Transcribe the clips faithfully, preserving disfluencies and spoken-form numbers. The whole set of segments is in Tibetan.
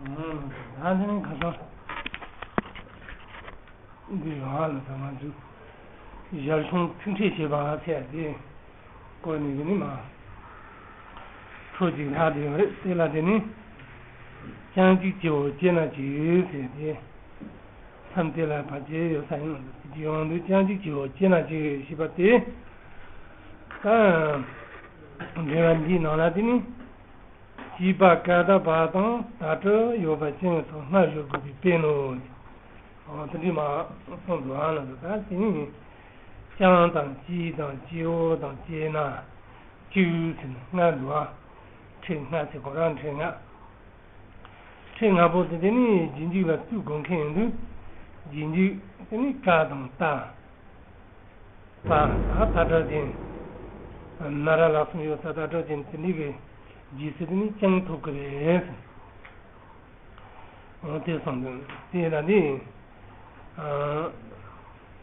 ད་ནི་ཁ་སང་འདི་ཡོང་ལ་ད་ང་ཚོས་ཞར་བྱུང་ཚིག་ཕྲད་བྱེད་པ་ཟེར་ཏེ་བཀོད་ནས་ཀྱི་ནི་མ། འཕྲོ་གཅིག་ལྷག་དེ་རེད། དེ་ལ་དེ་ནི་ཅང་གཅིག་སྐྱེ་བོ་སྐྱེ་ན་གཅིག་ཟེར་ཏེ། མཚམས་དེ་ལ་བར་ཆད་ཡོད་ས་ཡིན་ནོ། དེ་ཡོང་དུས་ཅང་གཅིག་སྐྱེ་བོ་སྐྱེ་ན་གཅིག་ཞེས་པ་དེ། ད་འགྲེལ་བ་འདིའི་ནང་ལ་དེ་ནི། བྱིས་པ་ཀ་དག་པ་དང་ད་དྲག་ཡོད་པ་ཅན་སོགས་སྔ་ཞོག་དགོས་པའི་དཔེ་ནོ། འོ་དེ་འདྲའི་མ་གསུངས་འདུག་ཨ་ལ། ད་དེ་ནི་ཅང་དང་ཅི་དང་ཅི་བོ་དང་ཅི་ན་ཅུ་ཟེར་ན་ལྔ་འདུག་ཨ། ཕྲད་ལྔ་ཟེར་གོ་ར། ཕྲད་ལྔ། ཕྲད་ལྔ་པོ་དེ་དེ་ནི་རྗེས་འཇུག་ལ་བཙུགས་དགོས་མཁན་ཡིན་དུས། རྗེས་འཇུག་དེ་ནི་ཀ་དང་ཏ། པ། ད་ད་དྲག་ཅན། ན་ར་ལ་གསུམ་ཡོད་ས་ད་དྲག་ཅན་དེ་འདྲའི་གི་རྗེས་སུ་དེ་ནི་ཅང་ཐོབ་ཀྱི་རེད། འོ་དེ་སོང་དུས་དེ་ལ་ནི།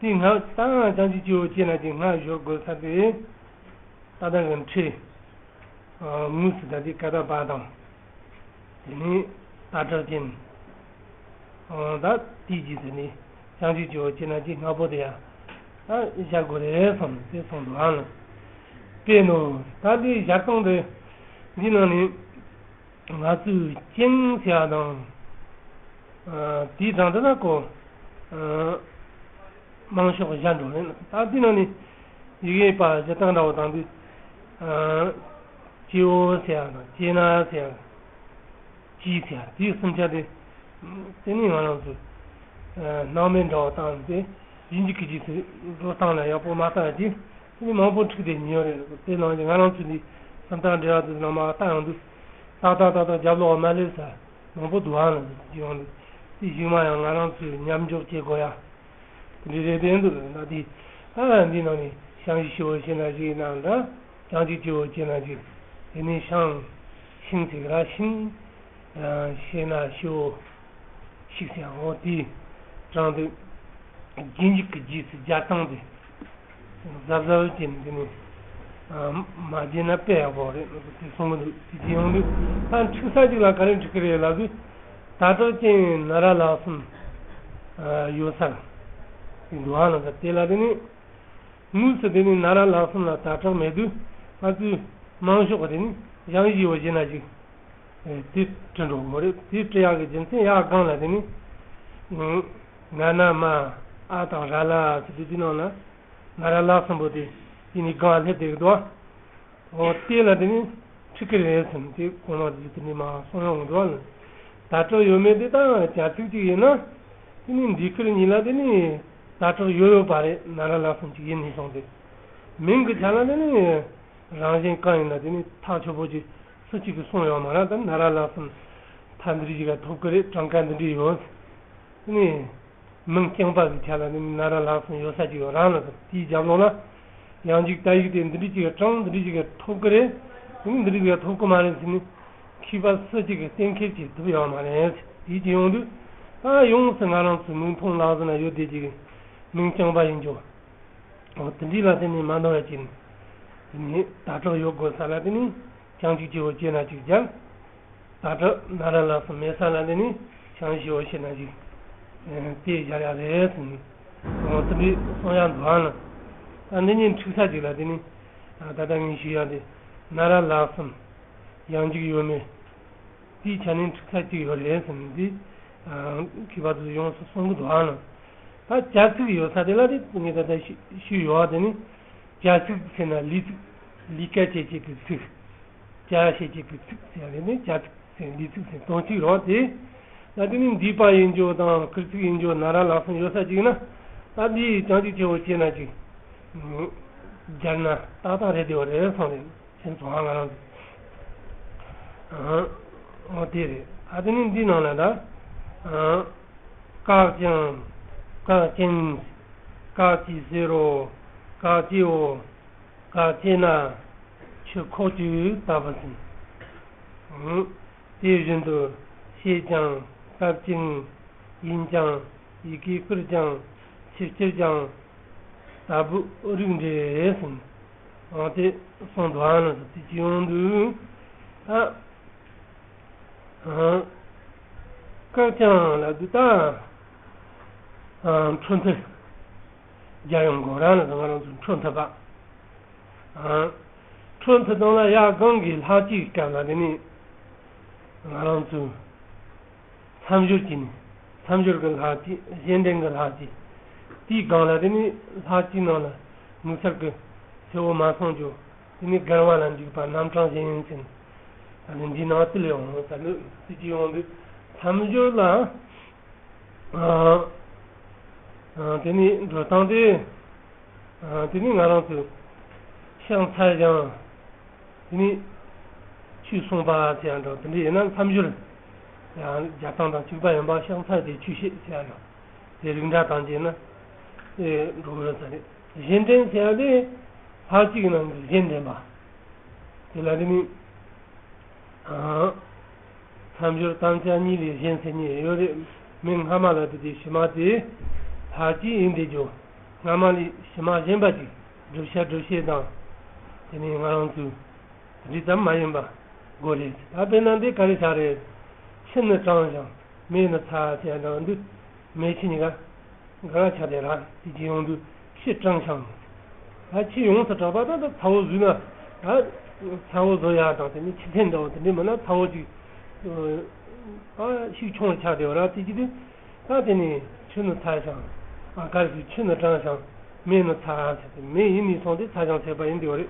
དེ་སྔ་ད་ཅང་གཅིག་སྐྱེ་བོ་སྐྱེ་ན་གཅིག་སྔ་ཞོག་དགོས་ས་དེ། ད་ལྟ་གི་ཕྲད། དངོས་སུ་ད་དེ་ཀ་དག་པ་དང་། དེ་ནི་ད་དྲག་ཅན། ད་དེའི་རྗེས་དེ་ནི་ཅང་གཅིག་སྐྱེ་བོ་སྐྱེ་ན་གཅིག་སྔ་པོ་དེ་ཡང་ད་བཞག་དགོས་རེད་བསམ་དེ་གསུངས་འདུག་ཨང་། དཔེ་ནོ། ད་དེ་བཞག་སྟངས་དེ་འདི་ནང་ནས། ང་ཚོས་ཅང་ཟེར་བ་དང་། ཨ། དེའི་དང་དེ་ལ་གོ། ཨ། མང་ཤོས་བཞག་འགྲོ་རེད། ད་དེ་ནང་ནས་ཡི་གེ་པ་བཞི་སྟངས་འདྲ་བོ་དང་དུས། ཨ། སྐྱེ་བོ་ཟེར་བ་དང་སྐྱེ་ན་ཟེར་བ། ཅི་ཟེར་བ་དེ་གསུམ་ཆ་དེ། དེ་ནི་ང་རང་ཚོས། ཨ། སྣང་མེད་འདྲ་བོ་བཏང་སྟེ་རྗེས་འཇུག་གི་རྗེས་སུ་འགྲོ་སྟངས་ལ་ཡག་པོ་མ་ལྟ་ཡ་ཅིག་དེ་ནི་མང་པོ་འཁྲུག་བསྡད་ཉེ་བ་རེད། དེ་ནང་བཞིན་ང་རང་ཚོ་འདི་སུམ་རྟགས་འགྲེལ་བ་དེ་ནང་མ་ལྟ་ཡོང་དུས། ཏག་ཏག་ཏག་ཏག་རྒྱབ་ལོགས་མ་སླེབས་ས་མང་པོ་འདུག་ཨང་ལ་ཡོང་དུས། དེ་གཞུག་མ་ཡང་ང་རང་ཚོས་མཉམ་འཇོག་བྱེད་དགོས་ཡ་དེ་འདྲ་རེད་དེ་འདུག་ན་དེ། ཨ། འདི་ནང་ནས་བྱང་ཞིང་ཞི་བོ་ཞེ་ན་ཞིག་ཡིན་ནའང་འདྲ། བྱང་ཆུབ་སྐྱེ་བོ་ཞེ་ན་ཞིག་དེ་ནས་ཤིང་། ཤིང་ཟེར་གི་ར། ཤིང་། ཨ། ཞེ་ན་ཞི་བོ་ཞིག་ཟེར། འོ་དེའི་དྲང་དུ་རྗེས་འཇུག་གི་རྗེས་སུ་སྦྱར་སྟངས་དེ་གཟབ་གཟབ་བྱས་ནས་དེ་ནས། ཨ། མ་བརྗེད་ན་དཔེ་ཡག་པོ་རེད་དེ་གསུང་གི་འདུག་དེ་བྱེད་ཡོང་དུས་ད་འཁྲུག་ས་གཅིག་ལ་ག་རེ་འཁྲུག་གི་རེད་ལབ་དུས། ད་དྲག་ཅན་ན་ར་ལ་གསུམ། ཨ། ཡོད་ས་ཞིག་འདུག་ཨ་ལ་ཟེར། དེ་ལ་དེ་ནས་དངོས་སུ་དེ་ནས་ན་ར་ལ་གསུམ་ལ་ད་དྲག་མེད་དུས་ང་ཚོས་མང་ཤོས་ཀྱི་དེ་ནས་བྱང་ཞི་བོ་ཞེ་ན་ཞིག་དེ་བྲི་འགྲོ་དགོས་རེད། དེ་བྲི་ཡག་གི་རྒྱུ་མཚན་ཡག་གང་ལ་དེ་ནི། ང་ན་མ། ཨ་དང་ར་ལ་ཟེར་དུས་དེ་ནང་ལ་ན་ར་ལ་གསུམ་པོ་དེ་དེ་ནི་གང་སླེབས་བསྡད་ཀྱི་འདུག་འོ་དེ་ལ་དེ་ནི་འཁྲུག་གི་རེད་ཟེར་ནས་དེ་གོང་མ་དེ་དེ་ནི་མ་གསུང་ཡོང་གི་འདུག་ལ། ད་དྲག་ཡོད་མེད་དེ་ད་བྱ་ཚིག་ཅིག་ཡིན་ན། དེ་ནི་འདི་ཁུལ་གཉིས་ལ་དེ་ནི་ད་དྲག་ཡོད་ཡོད་པ་རེད། ན་ར་ལ་གསུམ་ཅིག་ཡིན་ནས་སོང་སྟེ། མིང་གི་ཆ་ལ་དེ་ནི། རང་བཞིན་གང་ཡིན་ན་དེ་ནི་ཐག་ཆོད་པོ་ཅིག་སུ་གཅིག་གིས་གསུངས་ཡོད་མ་རེད། ད་ན་ར་ལ་གསུམ་ཐ་འདི་འདྲ་ཞིག་ག་ཐོབ་ཀྱི་རེད། གྲངས་ཀ་འདི་འདྲ་ཡོད། དེ་ནི་མིང་རྐྱང་པ་གི་ཆ་ལ་ནི་ན་ར་ལ་གསུམ་ཡོད་ས་ཅིག་ཡོད་རང་ལ། དེའི་རྒྱབ་ལོགས་ལ་ཡང་འཇུག་ད་ཡིག་དེ་འདི་འདྲ་ཅིག་གི་གྲངས་འདི་འདྲ་ཅིག་ག་ཐོབ་ཀྱི་རེད། དེ་ནི་འདི་འདྲ་ཅིག་ག་ཐོབ་ཀྱི་མ་རེད་ཟེར་ནས་མཁས་པ་སུ་གཅིག་གིས་གཏན་འཁེལ་བྱེད་ཐུབ་ཡོད་མ་རེད། དེའི་རྒྱུ་ཡོང་དུས་ད་ཡོངས་སུ་ང་རང་ཚོའི་མིག་མཐོང་ལག་ཟིན་ན་ཡོད་བསྡད་ཅིག་མིང་རྐྱང་པ་ཡིན་རྒྱུ། འོ་དེ་འདྲའི་ལ་བརྟེན་ནས་མ་འདང་བ་ཅིག་ནི་ད་དྲག་ཡོད་དགོས་ས་ལ་དེ་ནི་བྱང་ཆུབ་སྐྱེ་བོ་སྐྱེ་ན་ཅིག་སྦྱར། ད་དྲག་ན་ར་ལ་གསུམ་མེད་ས་ལ་དེ་ནི་བྱང་ཞི་བོ་ཞེ་ན་ཅིག་དེ་སྦྱར་ཡ་རེད་ཟེར་ནས། འོ་དེ་འདྲའི་གསུང་ཡ་འདུག་ཨང་ལ། ད་འདི་གཉིས་འཁྲུག་ས་ཅིག་ལ་དེ་ནི་ད་ལྟ་ངས་ཞུ་ཡ་དེ་ན་ར་ལ་གསུམ་ཡང་འཇུག་ཡོད་མེད། དེའི་ཆ་ནས་འཁྲུག་ས་གཅིག་ཡོད་རེད་ཟེར་ནས་འདི། ཨ། མཁས་པ་ཚོས་ཡོངས་སུ་གསུང་གི་འདུག་ཨང་ལ། ད་བྱ་ཚིག་ཡོད་ས་དེ་ལ་དེ་ངས་ད་ལྟ་ཞུ་ཞུས་ཡོད་པ་དེ་ནི། བྱ་ཚིག་ཟེར་ན་ལས་ཚིག་ལས་ཀ་བྱེད་བྱེད་ཀྱི་ཚིག་བྱ་བྱེད་བྱེད་ཀྱི་ཚིག་ཟེར་ཡ་དེ་ནི་བྱ་ཚིག་ཟེར་ལས་ཚིག་ཟེར་དོན་གཅིག་རེད་དེ། ད་དེ་ནི་འདས་པ་ཡིན་རྒྱུ་དང་སྐུལ་ཚིག་ཡིན་རྒྱུ་ན་ར་ལ་གསུམ་ཡོད་ས་གཅིག་ན། ད་འདི་བྱང་ཆུབ་སྐྱེ་བོ་སྐྱེ་ན་ཅིག་སྦྱར་ན་ཏག་ཏག་རེད་དེ་བ་རེད་སོང་རེད། ཅན་ཚོ་ཧ་ང་རང་། ཨ། འོ་དེ་རེད། ཨ་དེ་ནི་འདི་ནང་ལ་ད། ཨ། བཀག་ཅིང་། བཀག་ཅིང་། བཀག་ཅི་ཟེར་རོ། བཀག་ཅིའོ། བཀག་ཅེ་ན། ཆུ་ཁོག་ཅིག་ལྟ་བུ་ཟིན། ཨ། དེ་བཞིན་དུ་བྱེད་ཅིང་། བཀབ་ཅིང་། ཡིན་ཀྱང་། ཡི་གེ་བསྐུར་ཀྱང་། ཆུ་བསྐྱུར་ཀྱང་། ལྟ་བུ་རིགས་འགྲེ་ཟིན། འོ་དེ་གསུངས་འདུག་ཨང་ལ་ཟེར་དེ་ཅི་ཡོང་དུས། ཨ། ཨ། སྐར་རྐྱང་ལབ་དུས་ད། ཨ། འཕྲོ་མཐུད་རྒྱལ་ཡོང་དགོས་ར་ལ་ང་རང་ཚོ་འཕྲོ་མཐུད་པ། ཨ། འཕྲོ་མཐུད་སྟངས་ལ་ཡར་སྒང་གི་ལྷག་བཅས་སྐབས་ལ་དེ་ནི་ང་རང་ཚོ་མཚམས་སྦྱོར་གྱི་ནི། མཚམས་སྦྱོར་གྱི་ལྷག་བཅས། གཞན་འདྲེན་གྱི་ལྷག་བཅས། དེའི་སྒང་ལ་དེ་ནི་ལྷག་བཅས་ནང་ལ་དམིགས་བསལ་གྱི་གསལ་བོ་མ་སོང་རྒྱུ། དེ་ནི་བརྒལ་བ་ལ་འཇུག་པ་རྣམ་གྲངས་གཞན་ཡིན་ཟེར། ད་ནི་འདིའི་ནང་དེ་ལས་འོང་ས་ལུགས་དེ་ཅི་ཡོང་དུས། མཚམས་སྦྱོར་ལ། ཨ། ཨ། དེ་ནི་འགྲོ་སྟངས་དེ། ཨ། དེ་ནི་ང་རང་ཚོས་ཕྱག་འཚལ་ཞིང་། དེ་ནི་ཆོས་གསུངས་པ་ཟེར་ཡ་འདྲ། དེ་འདྲ་ཡིན་ན་མཚམས་སྦྱོར་ཡང་རྒྱག་སྟངས་དང་གཅིག་པ་ཡིན་པ། ཕྱག་འཚལ་ཏེ་ཆོས་བཤད་ཟེར་ཡ་འདྲ། དེ་རིགས་འདྲ་དང་བཅས་ན་དེ་འགྲོ་གི་ཡོད་ས་རེད། གཞན་འདྲེན་ཟེར་ཡ་དེ་ལྷག་བཅས་ཀྱི་ནང་གི་གཞན་འདྲེན་པ། དེ་ལ་དེ་ནི། ཨ། མཚམས་སྦྱོར་དམ་བཅའ་གཉིས་ལས་གཞན་ཟེར་མཁན་ཡོད་རེད། མིང་སྔ་མ་ལ་དེ་དེ་ཕྱི་མ་དེ་ལྷག་བཅས་ཡིན་བསྡད་རྒྱུ། སྔ་མ་ལས་ཕྱི་མ་གཞན་པ་ཅིག་སྒྲུབ་བྱ་སྒྲུབ་བྱེད་དང་། དེ་ནས་ང་རང་ཚོས་དེ་འདྲ་ཙམ་མ་ཡིན་པ་དགོས་རེད། ད་དཔེར་ན་འདི་ག་རེ་ཆགས་རེད། ཆུ་ནི་དྲང་ཞིང་མེ་ནི་ཚ་ཟེར་ཡ་འདྲ་བ་འདི། མེ་ཆུ་གཉིས་ཀ་འགལ་བ་ཆགས་བསྡད་ར། དེ་བྱེད་ཡོང་དུས་ཆུ་དྲང་ཞིང་། ད་ཆུ་ཡོངས་སུ་གྲགས་པ་ད་ད་ཚ་བོ་བཟོས་ན། ད་ཚ་བོ་བཟོ་ཡག་དང་དེ་ནི་ཆུ་ཚན་འདྲ་བོ་དེ་འདྲ་མིན་ན་ཚ་བོ་ཅིག་ཨ། ཤུགས་ཆུང་བ་ཆགས་བསྡད་པ་ར། དེ་བྱེད་དུས་ད་དེ་ནི་ཆུ་ནི་ཚ་ཞིང་། ཨ། ག་རེ་ཟེར། ཆུ་ནི་དྲང་ཞིང་མེ་ནི་ཚ་ཟེར་ཏེ། མེ་ཡིན་ནས་སོང་སྟེ་ཚ་ཞིང་ཚ་བ་ཡིན་བསྡད་པ་རེད།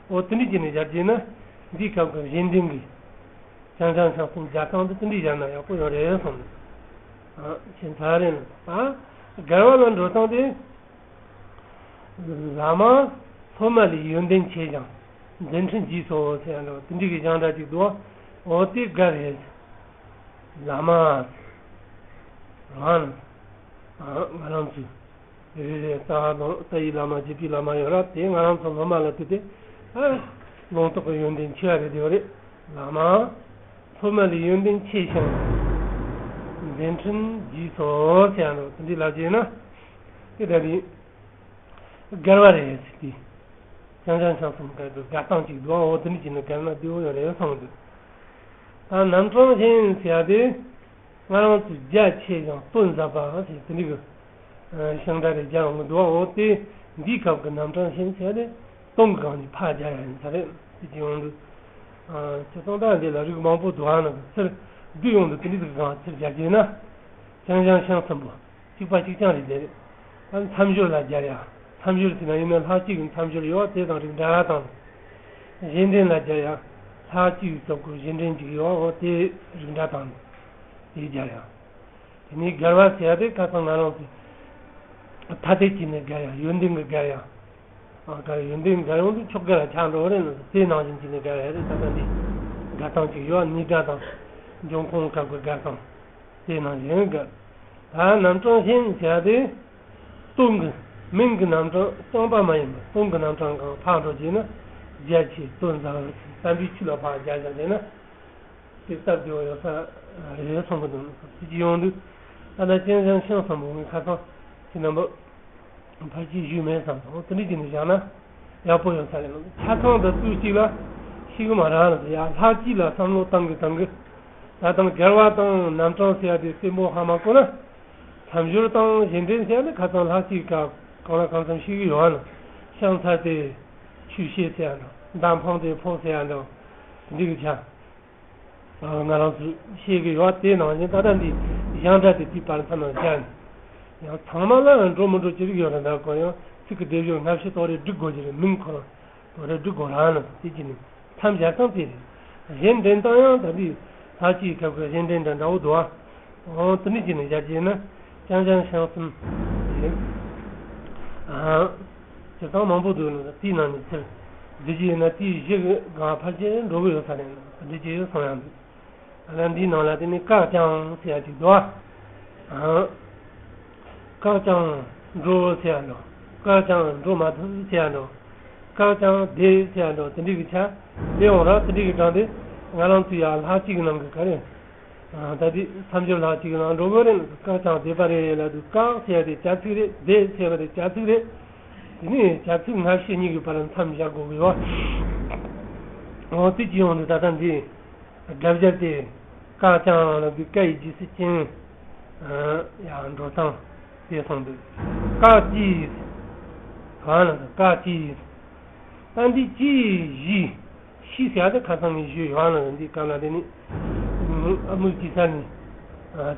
འོ་དེ་འདྲ་བྱས་ནས་སྦྱར་བྱས་ན་འདིའི་སྐབས་ཀྱི་གཞན་འདྲེན་གྱི། བྱང་ཆུབ་ཤིང་གསུམ་སྦྱར་སྟངས་དེ་དེ་འདྲ་སྦྱར་ན་ཡག་པོ་ཡོད་རེད་བསམ། ཨ། ཁྱེད་ཚ་རེད་ན། ཨ། བརྒལ་བ་ལ་འགྲོ་སྟངས་དེ། བླ་མ་སློབ་མ་ལས་ཡོན་ཏན་ཆེ་ཞིང་མཛད་འཕྲིན་རྒྱས་སོ་ཟེར་ཡ་འདྲ་བ་དེ་འདྲ་གི་སྦྱང་སྒྲ་ཅིག་འདུག་འོ་དེ་བརྒལ་རེད། བླ་མ། རང་། ང་རང་ཚོའི། རེ་རེ་རྩ་བ་དང་རྩ་བའི་བླ་མ། རྒྱུད་པའི་བླ་མ་ཡོད་ར། དེ་ང་རང་ཚོ་སློབ་མ་ལ་དེ་དེ། ཨ། ལུང་རྟོགས་ཀྱི་ཡོན་ཏན་ཆེ་བ་རེད་དེ་བ་རེད། བླ་མ་སློབ་མ་ལས་ཡོན་ཏན་ཆེ་ཞིང་མཛད་འཕྲིན་རྒྱས་སོ་ཟེར་ཡ་འདྲ་བ་དེ་འདྲའི་ལབ་བྱས་ན། དེ་ལྟ་བུའི་བརྒལ་བ་རེད་ཟེར་ཏེ། བྱང་ཆུབ་ཤིང་གསུམ་བརྒལ་བའི་བརྒལ་སྟངས་ཅིག་འདུག་འོ་དེ་འདྲ་བྱས་ནས་བརྒལ་ན་བདེ་བོ་ཡོད་རེད་བསམ་གི་འདུག་ད་རྣམ་གྲངས་གཞན་ཟེར་ཡ་དེ། ང་རང་ཚོས་རྒྱ་ཆེ་ཞིང་གཏོན་ཟབ་པ་ཟེར་དེ་འདྲ་གི་ཤིང་སྒྲ་རེ་སྦྱར་ཡོང་གི་འདུག་འོ་དེ་འདིའི་སྐབས་ཀྱི་རྣམ་གྲངས་གཞན་ཟེར་ཡ་དེ་སྟོང་གི་སྒང་ནས་ཕར་སྦྱར་ཡ་ཡིན་ས་རེད། དེ་བྱས་ཡོང་དུས། སྤྱིར་བཏང་ད་འདི་ལ་རིགས་མང་པོ་འདུག་ཨ་ནི་ཚུར་བསྡུས་ཡོང་དུས་དེ་འདྲ་གི་སྒང་ཚུར་སྦྱར་རྒྱུ་ཡིན་ན། བྱང་ཆུབ་ཤིང་གསུམ་པོ། གཅིག་པ་གཅིག་རྐྱང་རེད་དེ། ད་མཚམས་སྦྱོར་ལ་སྦྱར་ཡ། མཚམས་སྦྱོར་ཟེར་ན་ཡིན་ན་ལྷག་བཅས་ཀྱི་མཚམས་སྦྱོར་ཡོད་དེ་དང་རིགས་འདྲ་དང་། གཞན་འདྲེན་ལ་སྦྱར་ཡ། ལྷག་བཅས་ཀྱི་སྐབས་ཀྱི་གཞན་འདྲེན་ཅིག་ཡོད་འོ་དེ་རིགས་འདྲ་དང་། དེ་སྦྱར་ཡ། དེ་ནས་བརྒལ་བ་ཟེར་ཡ་དེ་ཁ་སང་ང་རང་ཚོས་ཐ་དད་བྱས་ནས་བརྒལ་ཡ། ཡོན་ཏན་གྱི་བརྒལ་ཡ། ཨ། ག་ཡོན་ཏན་བརྒལ་ཡོང་དུས་ཕྱོགས་འགལ་ལ་ཆགས་འགྲོ་བ་རེད་ན། དེ་ནང་བཞིན་བྱས་ནས་བརྒལ་ཡ་རེད། ད་ལྟ་འདི་བརྒལ་སྟངས་ཅིག་ཡོད། ཉིས་སྒྲ་དང་། འབྱུང་ཁུངས་སྐབས་ཀྱི་བརྒལ་སྟངས། དེ་ནང་བཞིན་གི། ད་རྣམ་གྲངས་གཞན་ཟེར་ཡ་དེ། སྟོང་གི། མིང་གི་རྣམ་གྲངས་རྐྱང་པ་མ་ཡིན་པར་སྟོང་གི་རྣམ་གྲངས་གང་ཕར་འགྲོ་བྱས་ན། རྒྱ་ཆེ་གཏོན་ཟབ། དམ་པའི་ཆོས་ལ་ཕར་སྦྱར་བཞག་བྱས་ན། དེ་སྟབས་བདེ་བོ་ཡོད་ས་རེད་བསམ་གི་འདུག་དེ་ཅི་ཡོང་དུས། ད་ལྟ་གཅན་གཟན་ཤིང་གསུམ་པོ་ངས་ཁ་སང་ཁྱེད་རྣམ་པ། ཕལ་ཆེར་ཞུས་མེད་བསམ་སོང་། དེ་འདྲ་བྱས་ནས་བཞག་ན་ཡག་པོ་ཡོད་ས་རེད། ཆ་ཚང་དང་ཚིག་གཅིག་ལ་ཤེས་གི་མ་རེད་ལ། ཡ། ལྷག་བཅས་ལ་བསམ་བློ་བཏང་གི་བཏང་གི། ད་དང་བརྒལ་བ་དང་རྣམ་གྲངས་ཟེར་ཡ་དེ་གསལ་པོ་ཧ་མ་གོ་ན། མཚམས་སྦྱོར་དང་གཞན་འདྲེན་ཟེར་ཡ་ནི་ཁ་སང་ལྷག་བཅས་སྐབས་གང་ལ་གང་འཚམ་ཤེས་གི་ཡོད་ལ། ཕྱག་འཚལ་ཏེ་ཆོས་བཤད་ཟེར་ཡ་འདྲ། མདའ་འཕངས་ཏེ་ཕོག་ཟེར་ཡ་འདྲ། དེ་འདྲ་གི་ཆ། ང་རང་ཚོས་ཤེས་ཀྱི་ཡོད། དེ་ནང་བཞིན་ད་ལྟ་འདི་སྦྱང་སྒྲ་དེ་དེའི་བར་མཚམས་ནང་སྦྱར་ནས། ཡང་ཚང་མ་ལ་འགྲོ་མི་འགྲོ་ཅི་རིགས་ཡོད་རེད། ད་གོ་ཡང་ཚིག་གི་སྡེབ་སྦྱོར་སྔ་ཕྱི་དོ་རེ་སྒྲིག་དགོས་ཀྱི་རེད། མིང་ཁོ་རང་དོ་རེ་སྒྲིག་དགོས་རང་ལ་དེ་བྱས་ནས་མཚམས་སྦྱར་སྟངས་དེ་རེད། གཞན་འདྲེན་སྟངས་ཡང་ད་འདི་ལྷག་བཅས་སྐབས་ཀྱི་གཞན་འདྲེན་འདྲ་འདྲ་བོ་འདུག་ཨ། འོ་དེ་འདྲ་བྱས་ནས་སྦྱར་རྗེས་ན་གཅན་གཟན་ཤིང་གསུམ་རེད། ཨ། སྤྱིར་བཏང་མང་པོ་འདུག་ནི་དེའི་ནང་ནས་ཚུར་བསྡུས་ཀྱི་ཡིན་ན་དེའི་གཞི་གི་སྒང་ཕལ་ཆེར་འགྲོ་གི་ཡོད་ས་རེད། འདི་ཅི་ཡོད་སོང་ཡང་འདུག་ཨ་ལ་འདིའི་ནང་ལ་དེ་ནི་བཀག་ཀྱང་ཟེར་ཡ་ཅིག་འདུག་ཨ། བཀག་ཀྱང་འགྲོ་ཟེར་ཡ་འགྲོ། བཀག་ཀྱང་འགྲོ་མ་ཐུབ་ཟེར་ཡ་འགྲོ། བཀག་ཀྱང་བདེ་ཟེར་ཡ་འགྲོ། དེ་འདྲའི་གི་ཆ་ལས་འོང་ར། དེ་འདྲའི་གི་གྲངས་དེ་ང་རང་ཚོའི་ཡ་ལྷག་བཅས་ཀྱི་ནང་གི་ག་རེ། ད་དེ་མཚམས་སྦྱོར་ལྷག་བཅས་ཀྱི་ནང་འགྲོ་གི་རེད། བཀག་ཀྱང་བདེ་བ་རེད་ལབ་དུས། བཀག་ཟེར་ཡ་དེ་བྱ་ཚིག་རེད། བདེ་ཟེར་བ་དེ་བྱ་ཚིག་རེད། དེ་ནས་བྱ་ཚིག་སྔ་ཕྱི་གཉིས་ཀྱི་བར་ལ་མཚམས་སྦྱར་དགོས་ཀྱི་ཡོད། འོ་དེ་ཅི་ཡོང་དུས་ད་ལྟ་འདི་སྒྲ་སྦྱར་ཏེ། ཀ་ཅང་ལ་འདི་ཀ་ཡི་རྗེས་སུ་ཅན། ཡང་འགྲོ་སྟངས་དེ་སོང་འདུག་ཀ་ཅི། གང་ལ་ཀ་ཅི། ད་འདི་ཅི་བཞི། ཤི་ཟེར་ཡ་དེ་ཁ་སང་ནས་བཞི་ཡོང་ལ་འདི་སྐབས་ལ་དེ་ནི། ཨ་མུ་ཅི་ས་ནི།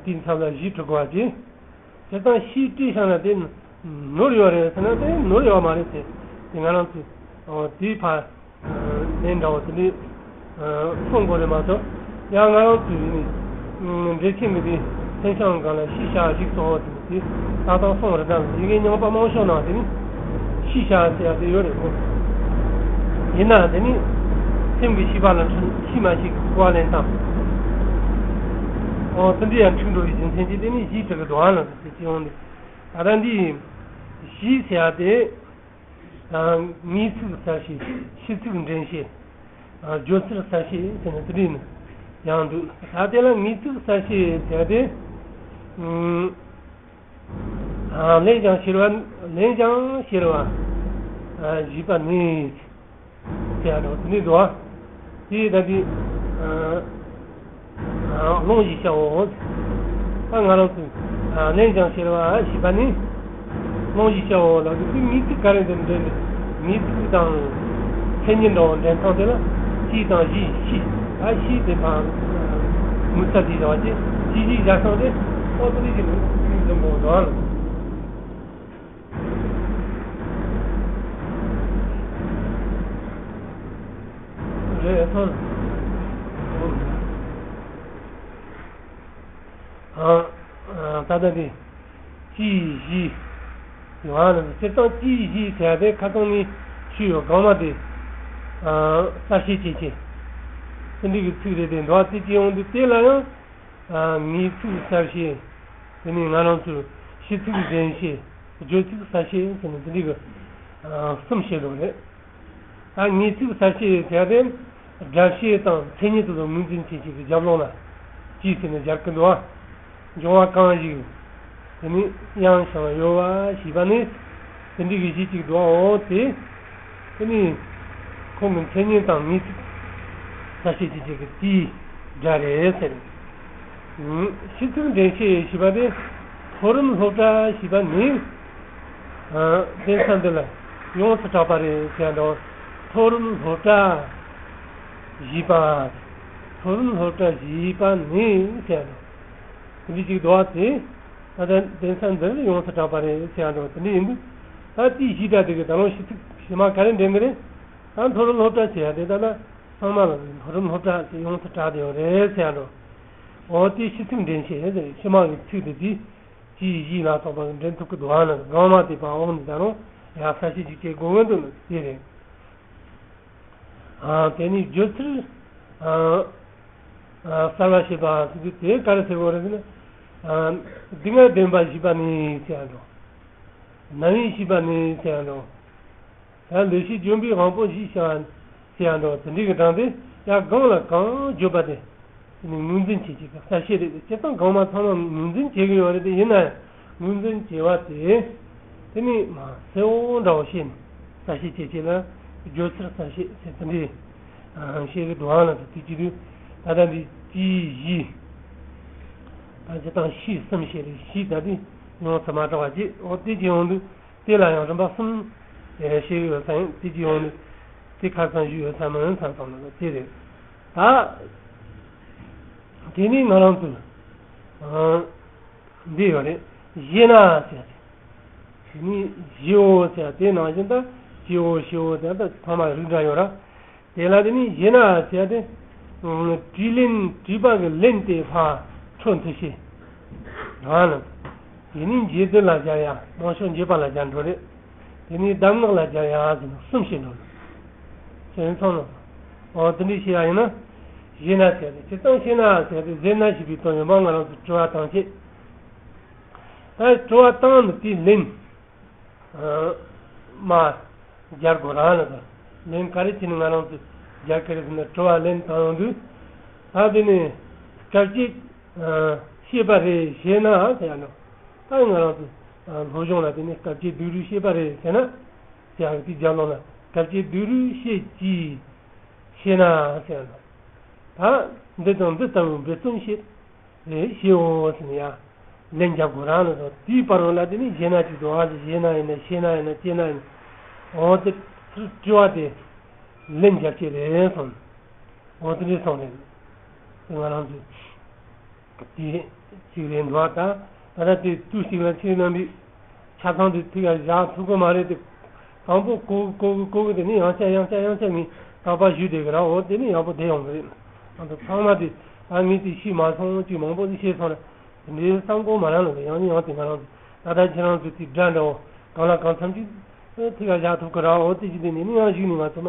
དེའི་མཚམས་ལ་བཞི་དྲུག་པ་ཅི། དེ་དང་ཤིའི་ཏྲི་ཤ་ན་དེ་ནོར་ཡོད་རེད་ཟེར་ན་དེ་ནོར་ཡོད་མ་རེད་ཟེར། དེ་ང་རང་ཚོས་དེའི་ཕར་ལན་འདྲ་བོ་དེ་འདྲའི་གསུང་དགོས་རེད་མ་གཏོགས། ཡང་ང་རང་ཚོས་ནི་འགྲེལ་ཆེན་གྱི་དེ་མཚན་བྱང་སྒང་ལ་ཤི་ཤ་བཞི་གཙོ་བོ་དེ་ནི་དེ་ཏག་ཏག་གསུངས་རེད། ད་ཡི་གེ་རྙིང་པ་མང་ཤོས་ནང་དེ་ནི་ཤི་ཤ་ཟེར་ཡ་དེ་ཡོད་རེད་མོད། ཡིན་ན་དེ་ནི་སེམས་ཀྱི་ཤེས་པ་ལ་འཁྲུལ་ཤི་མ་ཤི་གི་སྐུར་བ་ལེན་སྟངས། ཨོ་དེ་འདྲ་ཡང་འཁྲུལ་འགྲོ་བའི་རྒྱུ་མཚན་གྱིས་དེ་ནི་བཞི་དྲུག་གི་འདུག་ཨ་ལ་དེ་ཅི་ཡོང་ནི། ད་ལྟ་འདི་བཞི་ཟེར་ཡ་དེ་ངེས་ཚིག་གསལ་བྱེད། ཤི་ཚིག་འདྲེན་བྱེད། བརྗོད་ཚུལ་གསལ་བྱེད་ཟེར་ནས་དེ་འདྲ་ནི་ཡང་འདུག་ད་དེ་ལ་ངེས་ཚིག་གསལ་བྱེད་ཟེར་ཡ་དེ། ལན་ཀྱང་ཤེར་བ། ལན་ཀྱང་ཤེར་བ། བཞི་པ་ནི། ཟེར་ཡ་འདྲ་བོ་དེ་འདྲ་འདུག་ཨ། དེ་ད་དེ། ལོང་བཞི་ཤའོ། ད་ང་རང་ཚོས་ལན་ཀྱང་ཤེར་བ་བཞི་པ་ནི། ལོང་བཞི་ཤའོ་ལ་དེ་དུས་ངེས་ཚིག་ག་རེ་འདྲ་འདྲ་འདྲ། ངེས་ཚིག་དང་མཚན་ཉིད་འདྲ་བོ་འདྲེན་སྟངས་དེ་ལ་ཅི་དང་བཞི་ཤི། ད་ཤི་དེ་དང་མུ་ཚ་དེ་བཞག་ཅེས་ཅི་ཞིག་བཞག་སྟངས་དེ་ཨོ་དེ་འདྲ་ཞིག་འདུག་འཛིན་པོ་འདུག་ཨ། རེད་སོང་། ཨ། ད་ལྟ་འདི་ཅི་བཞི་ཡོད་ཨ་ནི་སྤྱིར་བཏང་ཅི་བཞི་ཟེར་ཏེ་ཁ་སང་ནི་ཆུ་ཡོད་གང་མ་དེ་གསལ་བཤད་བྱེད་ཆེད་དེ་འདྲའི་གི་ཚིག་རེད་དེ་འདུག་ཨ། དེ་ཅི་ཡོང་དུས་དེ་ལ་ཡང་། ངེས་ཚིག་གསལ་བཤད། དེ་ནས་ང་རང་ཚོའི་ཤི་ཚིག་འདྲེན་བཤད། བརྗོད་ཚིག་གསལ་བཤད་ཟེར་ནས་དེ་འདྲའི་གི་གསུམ་བཤད་འགྲོ་རེད། ད་ངེས་ཚིག་གསལ་བཤད་ཟེར་ཏེ་སྒྲ་བཤད་དང་མཚན་ཉིད་དུ་ངོས་འཛིན་བྱེད་ཀྱི་རྒྱབ་ལོགས་ལ་ཅི་ཟེར་ནས་སྦྱར་གི་འདུག་ཨ། འབྱུང་བ་གང་ཞིག་དེ་ནི་ཡང་ཞིང་གཡོ་བ་ཞེས་པ་ནི་དེ་འདྲའི་གི་གཞི་གཅིག་འདུག་ཨ། འོ་དེ་དེ་ནི་ཁོང་གི་མཚན་ཉིད་དང་ངེས་ཚིག་གསལ་བཤད་བྱེད་ཀྱི་དེའི་སྒྲ་རེད་ཟེར། ཤི་ཚིག་འདྲེན་བྱེད་ཞེས་པ་དེ་མཐོ་རིམ་སློབ་གྲྭ་ཞེས་པ་ནི་གདན་ས་འདི་ལ་ཡོངས་སུ་གྲགས་པ་རེད་ཟེར་འགྲོ། མཐོ་རིམ་སློབ་གྲྭ་ཞེས་པ། མཐོ་རིམ་སློབ་གྲྭ་ཞེས་པ་ནི་ཟེར་འགྲོ། དེ་འདྲ་ཅིག་འདུག་པ་དེ། ད་ལྟ་གདན་ས་འདིར་ཡོངས་སུ་གྲགས་པ་རེད་ཟེར་ཡ་འགྲོ་དེ་འདྲ་ཡིན་དུས། ད་དེའི་གཞི་སྒྲ་དེ་གི་ད་རུང་ཤི་ཚིག་ཕྱི་མ་ག་རེ་འདྲེན་གི་རེད། ད་མཐོ་རིམ་སློབ་གྲྭ་ཟེར་ཡ་དེ་ད་ལྟ་ཚང་མ་ལ་མཐོ་རིམ་སློབ་གྲྭ་ཟེར་ཡོངས་སུ་གྲགས་བསྡད་ཡོད་རེད་ཟེར་ཡ་འགྲོ། འོ་དེ་ཤི་ཚིག་འདྲེན་བྱེད་ཟེར་ཕྱི་མ་གི་ཚིག་དེ་དེ་ཅིའི་གཞི་ལ་སོགས་པ་འདྲེན་ཐུབ་ཀྱི་འདུག་ཨ་ན་གང་མ་དེ་པ་འོང་ནས་ད་རུང་ཡང་གསལ་བཤད་ཅིག་བྱེད་དགོས་ཀྱི་འདུག་ན་དེ་རེད། དེ་ནས་བརྗོད་ཚུལ་གསལ་བར་བྱེད་པ་ཟེར་དུས་དེ་ག་རེ་ཟེར་དགོས་རེད་ཟེར་ན། སྡུག་བསྔལ་བདེན་པ་ཞེས་པ་ནི་ཟེར་ཡ་འགྲོ། རྣམ་དབྱེ་ཞེས་པ་ནི་ཟེར་ཡ་འགྲོ། ཡང་ལེགས་བཤད་ལྗོན་པའི་དབང་པོ་ཞེས་བྱ་བ་ཟེར་ཡ་འགྲོ། དེ་འདྲའི་གི་གྲངས་དེ་ཡང་གང་ལ་གང་བརྗོད་པ་དེ། དེ་ནི་ངོས་འཛིན་བྱེད་ཀྱི་གསལ་བཤད་རེད། སྤྱིར་བཏང་གང་མ་ཚང་མ་ངོས་འཛིན་བྱེད་ཀྱི་ཡོད་རེད་དེ་ཡིན་ན་ཡང་ངོས་འཛིན་བྱེད་པ་དེ་དེ་ནི་མ་གསལ་བོ་འདྲ་བོ་བཤད་ནས་གསལ་བཤད་བྱེད་ཆེད་ལ་བརྗོད་ཚུལ་གསལ་བཤད་ཟེར་དེ་འདྲའི་བཤད་ཀྱི་འདུག་ཨ་ལ་དེ་དུས་ཀྱི་དུས་ད་ལྟ་འདི་ཅིའི་གཞི་ད་སྤྱིར་བཏང་ཤི་གསུམ་བཤད་རེད། ཤི་ད་དེ་ཡོངས་སུ་མ་གྲགས་པ་ཅིག་འོ་དེ་ཅི་ཡོང་དུས། དེ་ལ་ཡང་རིམ་པ་གསུམ་ཞིག་ཡོད་ས་ཡིན། དེ་ཅི་ཡོང་ནས་དེ་ཁ་སང་ཞུས་ཡོད་ས་མིན་ས་ཙམ་ལ་དེ་རེད། ད་དེ་ནི་ང་རང་ཚོ་འདི་ཡོད་རེད། ཞེ་ན་ཟེར་དེ་ནི་ཞེའོ་ཟེར་དེ་ནང་བཞིན་ད་ཞེའོ་ཞེའོ་ཟེར་ད་ཚང་མ་རིགས་འདྲ་ཡོད་ར། དེ་ལ་དེ་ནི་ཞེ་ན་ཟེར་ཏེ། དྲིས་ལན་དྲིས་པ་གི་ལན་དེ་ཕར་འཕྲོ་མཐུད་བྱེད། རང་ལ། དེ་ནི་འབྱེད་སྡུད་ལ་སྦྱར་ཡ་ནང་ཕྱོགས་འབྱེད་པ་ལ་སྦྱར་འགྲོ་རེད། དེ་ནི་གདམས་ངག་ལ་སྦྱར་ཡ་ཟེར་ན་གསུམ་བྱེད་འགྲོ་རེད། ཁྱེད་རང་ཚང་ལ། འོ་དེ་འདྲ་བྱེད་ཡ་ཡིན་ན། ཞེ་ན་ཟེར་ཏེ་སྤྱིར་བཏང་ཞེ་ན་ཟེར་ཏེ་ཟེར་ན་ཞེས་པའི་དོན་ཡོད་པ་ང་རང་ཚོ་དྲི་བ་བཏང་བྱེད། ད་དྲི་བ་བཏང་ནས་དེའི་ལན། མ། སྦྱར་དགོས་རང་ལ་དང་། ལན་ག་རེ་བྱས་ནས་ང་རང་ཚོས་སྦྱར་གི་རེད་ཟེར་ན་དྲི་བ་ལན་བཏང་ཡོང་དུས། ད་དེ་ནས་སྐབས་ཅིག་ཤེས་པ་རེད་ཞེ་ན་ཟེར་ཡ་ནོ། ད་ང་རང་ཚོས་སློབ་སྦྱོང་ལ་དེ་ནས་སྐབས་ཅིག་སྡུག་རུས་ཤེས་པ་རེད་ཟེར་ན། ཟེར་ཡ་གི་དེའི་རྒྱབ་ལོགས་ལ་སྐབས་ཅིག་སྡུག་རུས་ཤེས་ཀྱིས་ཤེ་ན་ཟེར་ཡ་ནོ། ད། འདི་དང་འདི་ལྟ་བུའི་འབད་བརྩོན་བྱེད་རེ་ཞེའོ་ཟེར་ནས་ཡང་ལན་རྒྱབ་དགོས་རང་ལ་སོ། དེའི་བར་བ་ལ་དེ་ནི་ཞེ་ན་ཅིག་ཏུ་ཨ་ཟེར། ཞེ་ན་ཡིན་ན་ཤེ་ན་ཡིན་ན་ཅེ་ན་ཡིན་ན་འོ་དེ་ཚུར་དྲི་བ་དེ་ལན་རྒྱབ་ཅེས་རེད་སོང་། འོ་དེ་རེད་སོང་རེད། དེ་ང་རང་ཚོས་དེ་གཅིག་རེད་འདུག་ད་ད་ལྟ་དེ་དུས་གཅིག་ལ་ཁྱེད་རྣམ་པའི་ཆ་ཚང་དེ་ཐིག་ལ་བཞག་ཐུབ་ཀྱི་མ་རེད་དེ། དང་པོ་གོ་གི་གོ་གི་གོ་གི་དེ་ནི་ཡང་བསྐྱར་ཡང་བསྐྱར་ཡང་བསྐྱར་ངས་དག་པ་ཞུས་བསྡད་གི་ར། འོ་དེ་ནི་ཡག་པོ་བསྡད་ཡོང་གི་རེད། ང་ཚོ་ཚང་མ་དེ་ད་ངས་དེ་ཤེས་མ་སོང་ཅིག་མང་པོ་ཞིག་ཤེས་སོང་ར། དེ་འདྲའི་བསམ་དགོས་མ་རང་ལ་ཡང་ནི་ཡང་དེ་ང་རང་ཚོ་ད་ལྟ་ཁྱེད་རང་ཚོ་དེ་སྒྲ་འདྲ་བོ་གང་ལ་གང་འཚམ་ཅིག་ཐིག་ལ་བཞག་ཐུབ་གི་ར། འོ་དེ་ཅི་དེ་ནི་ནི་ཡང་བཞུགས་ནས་ང་ཚོ་མ་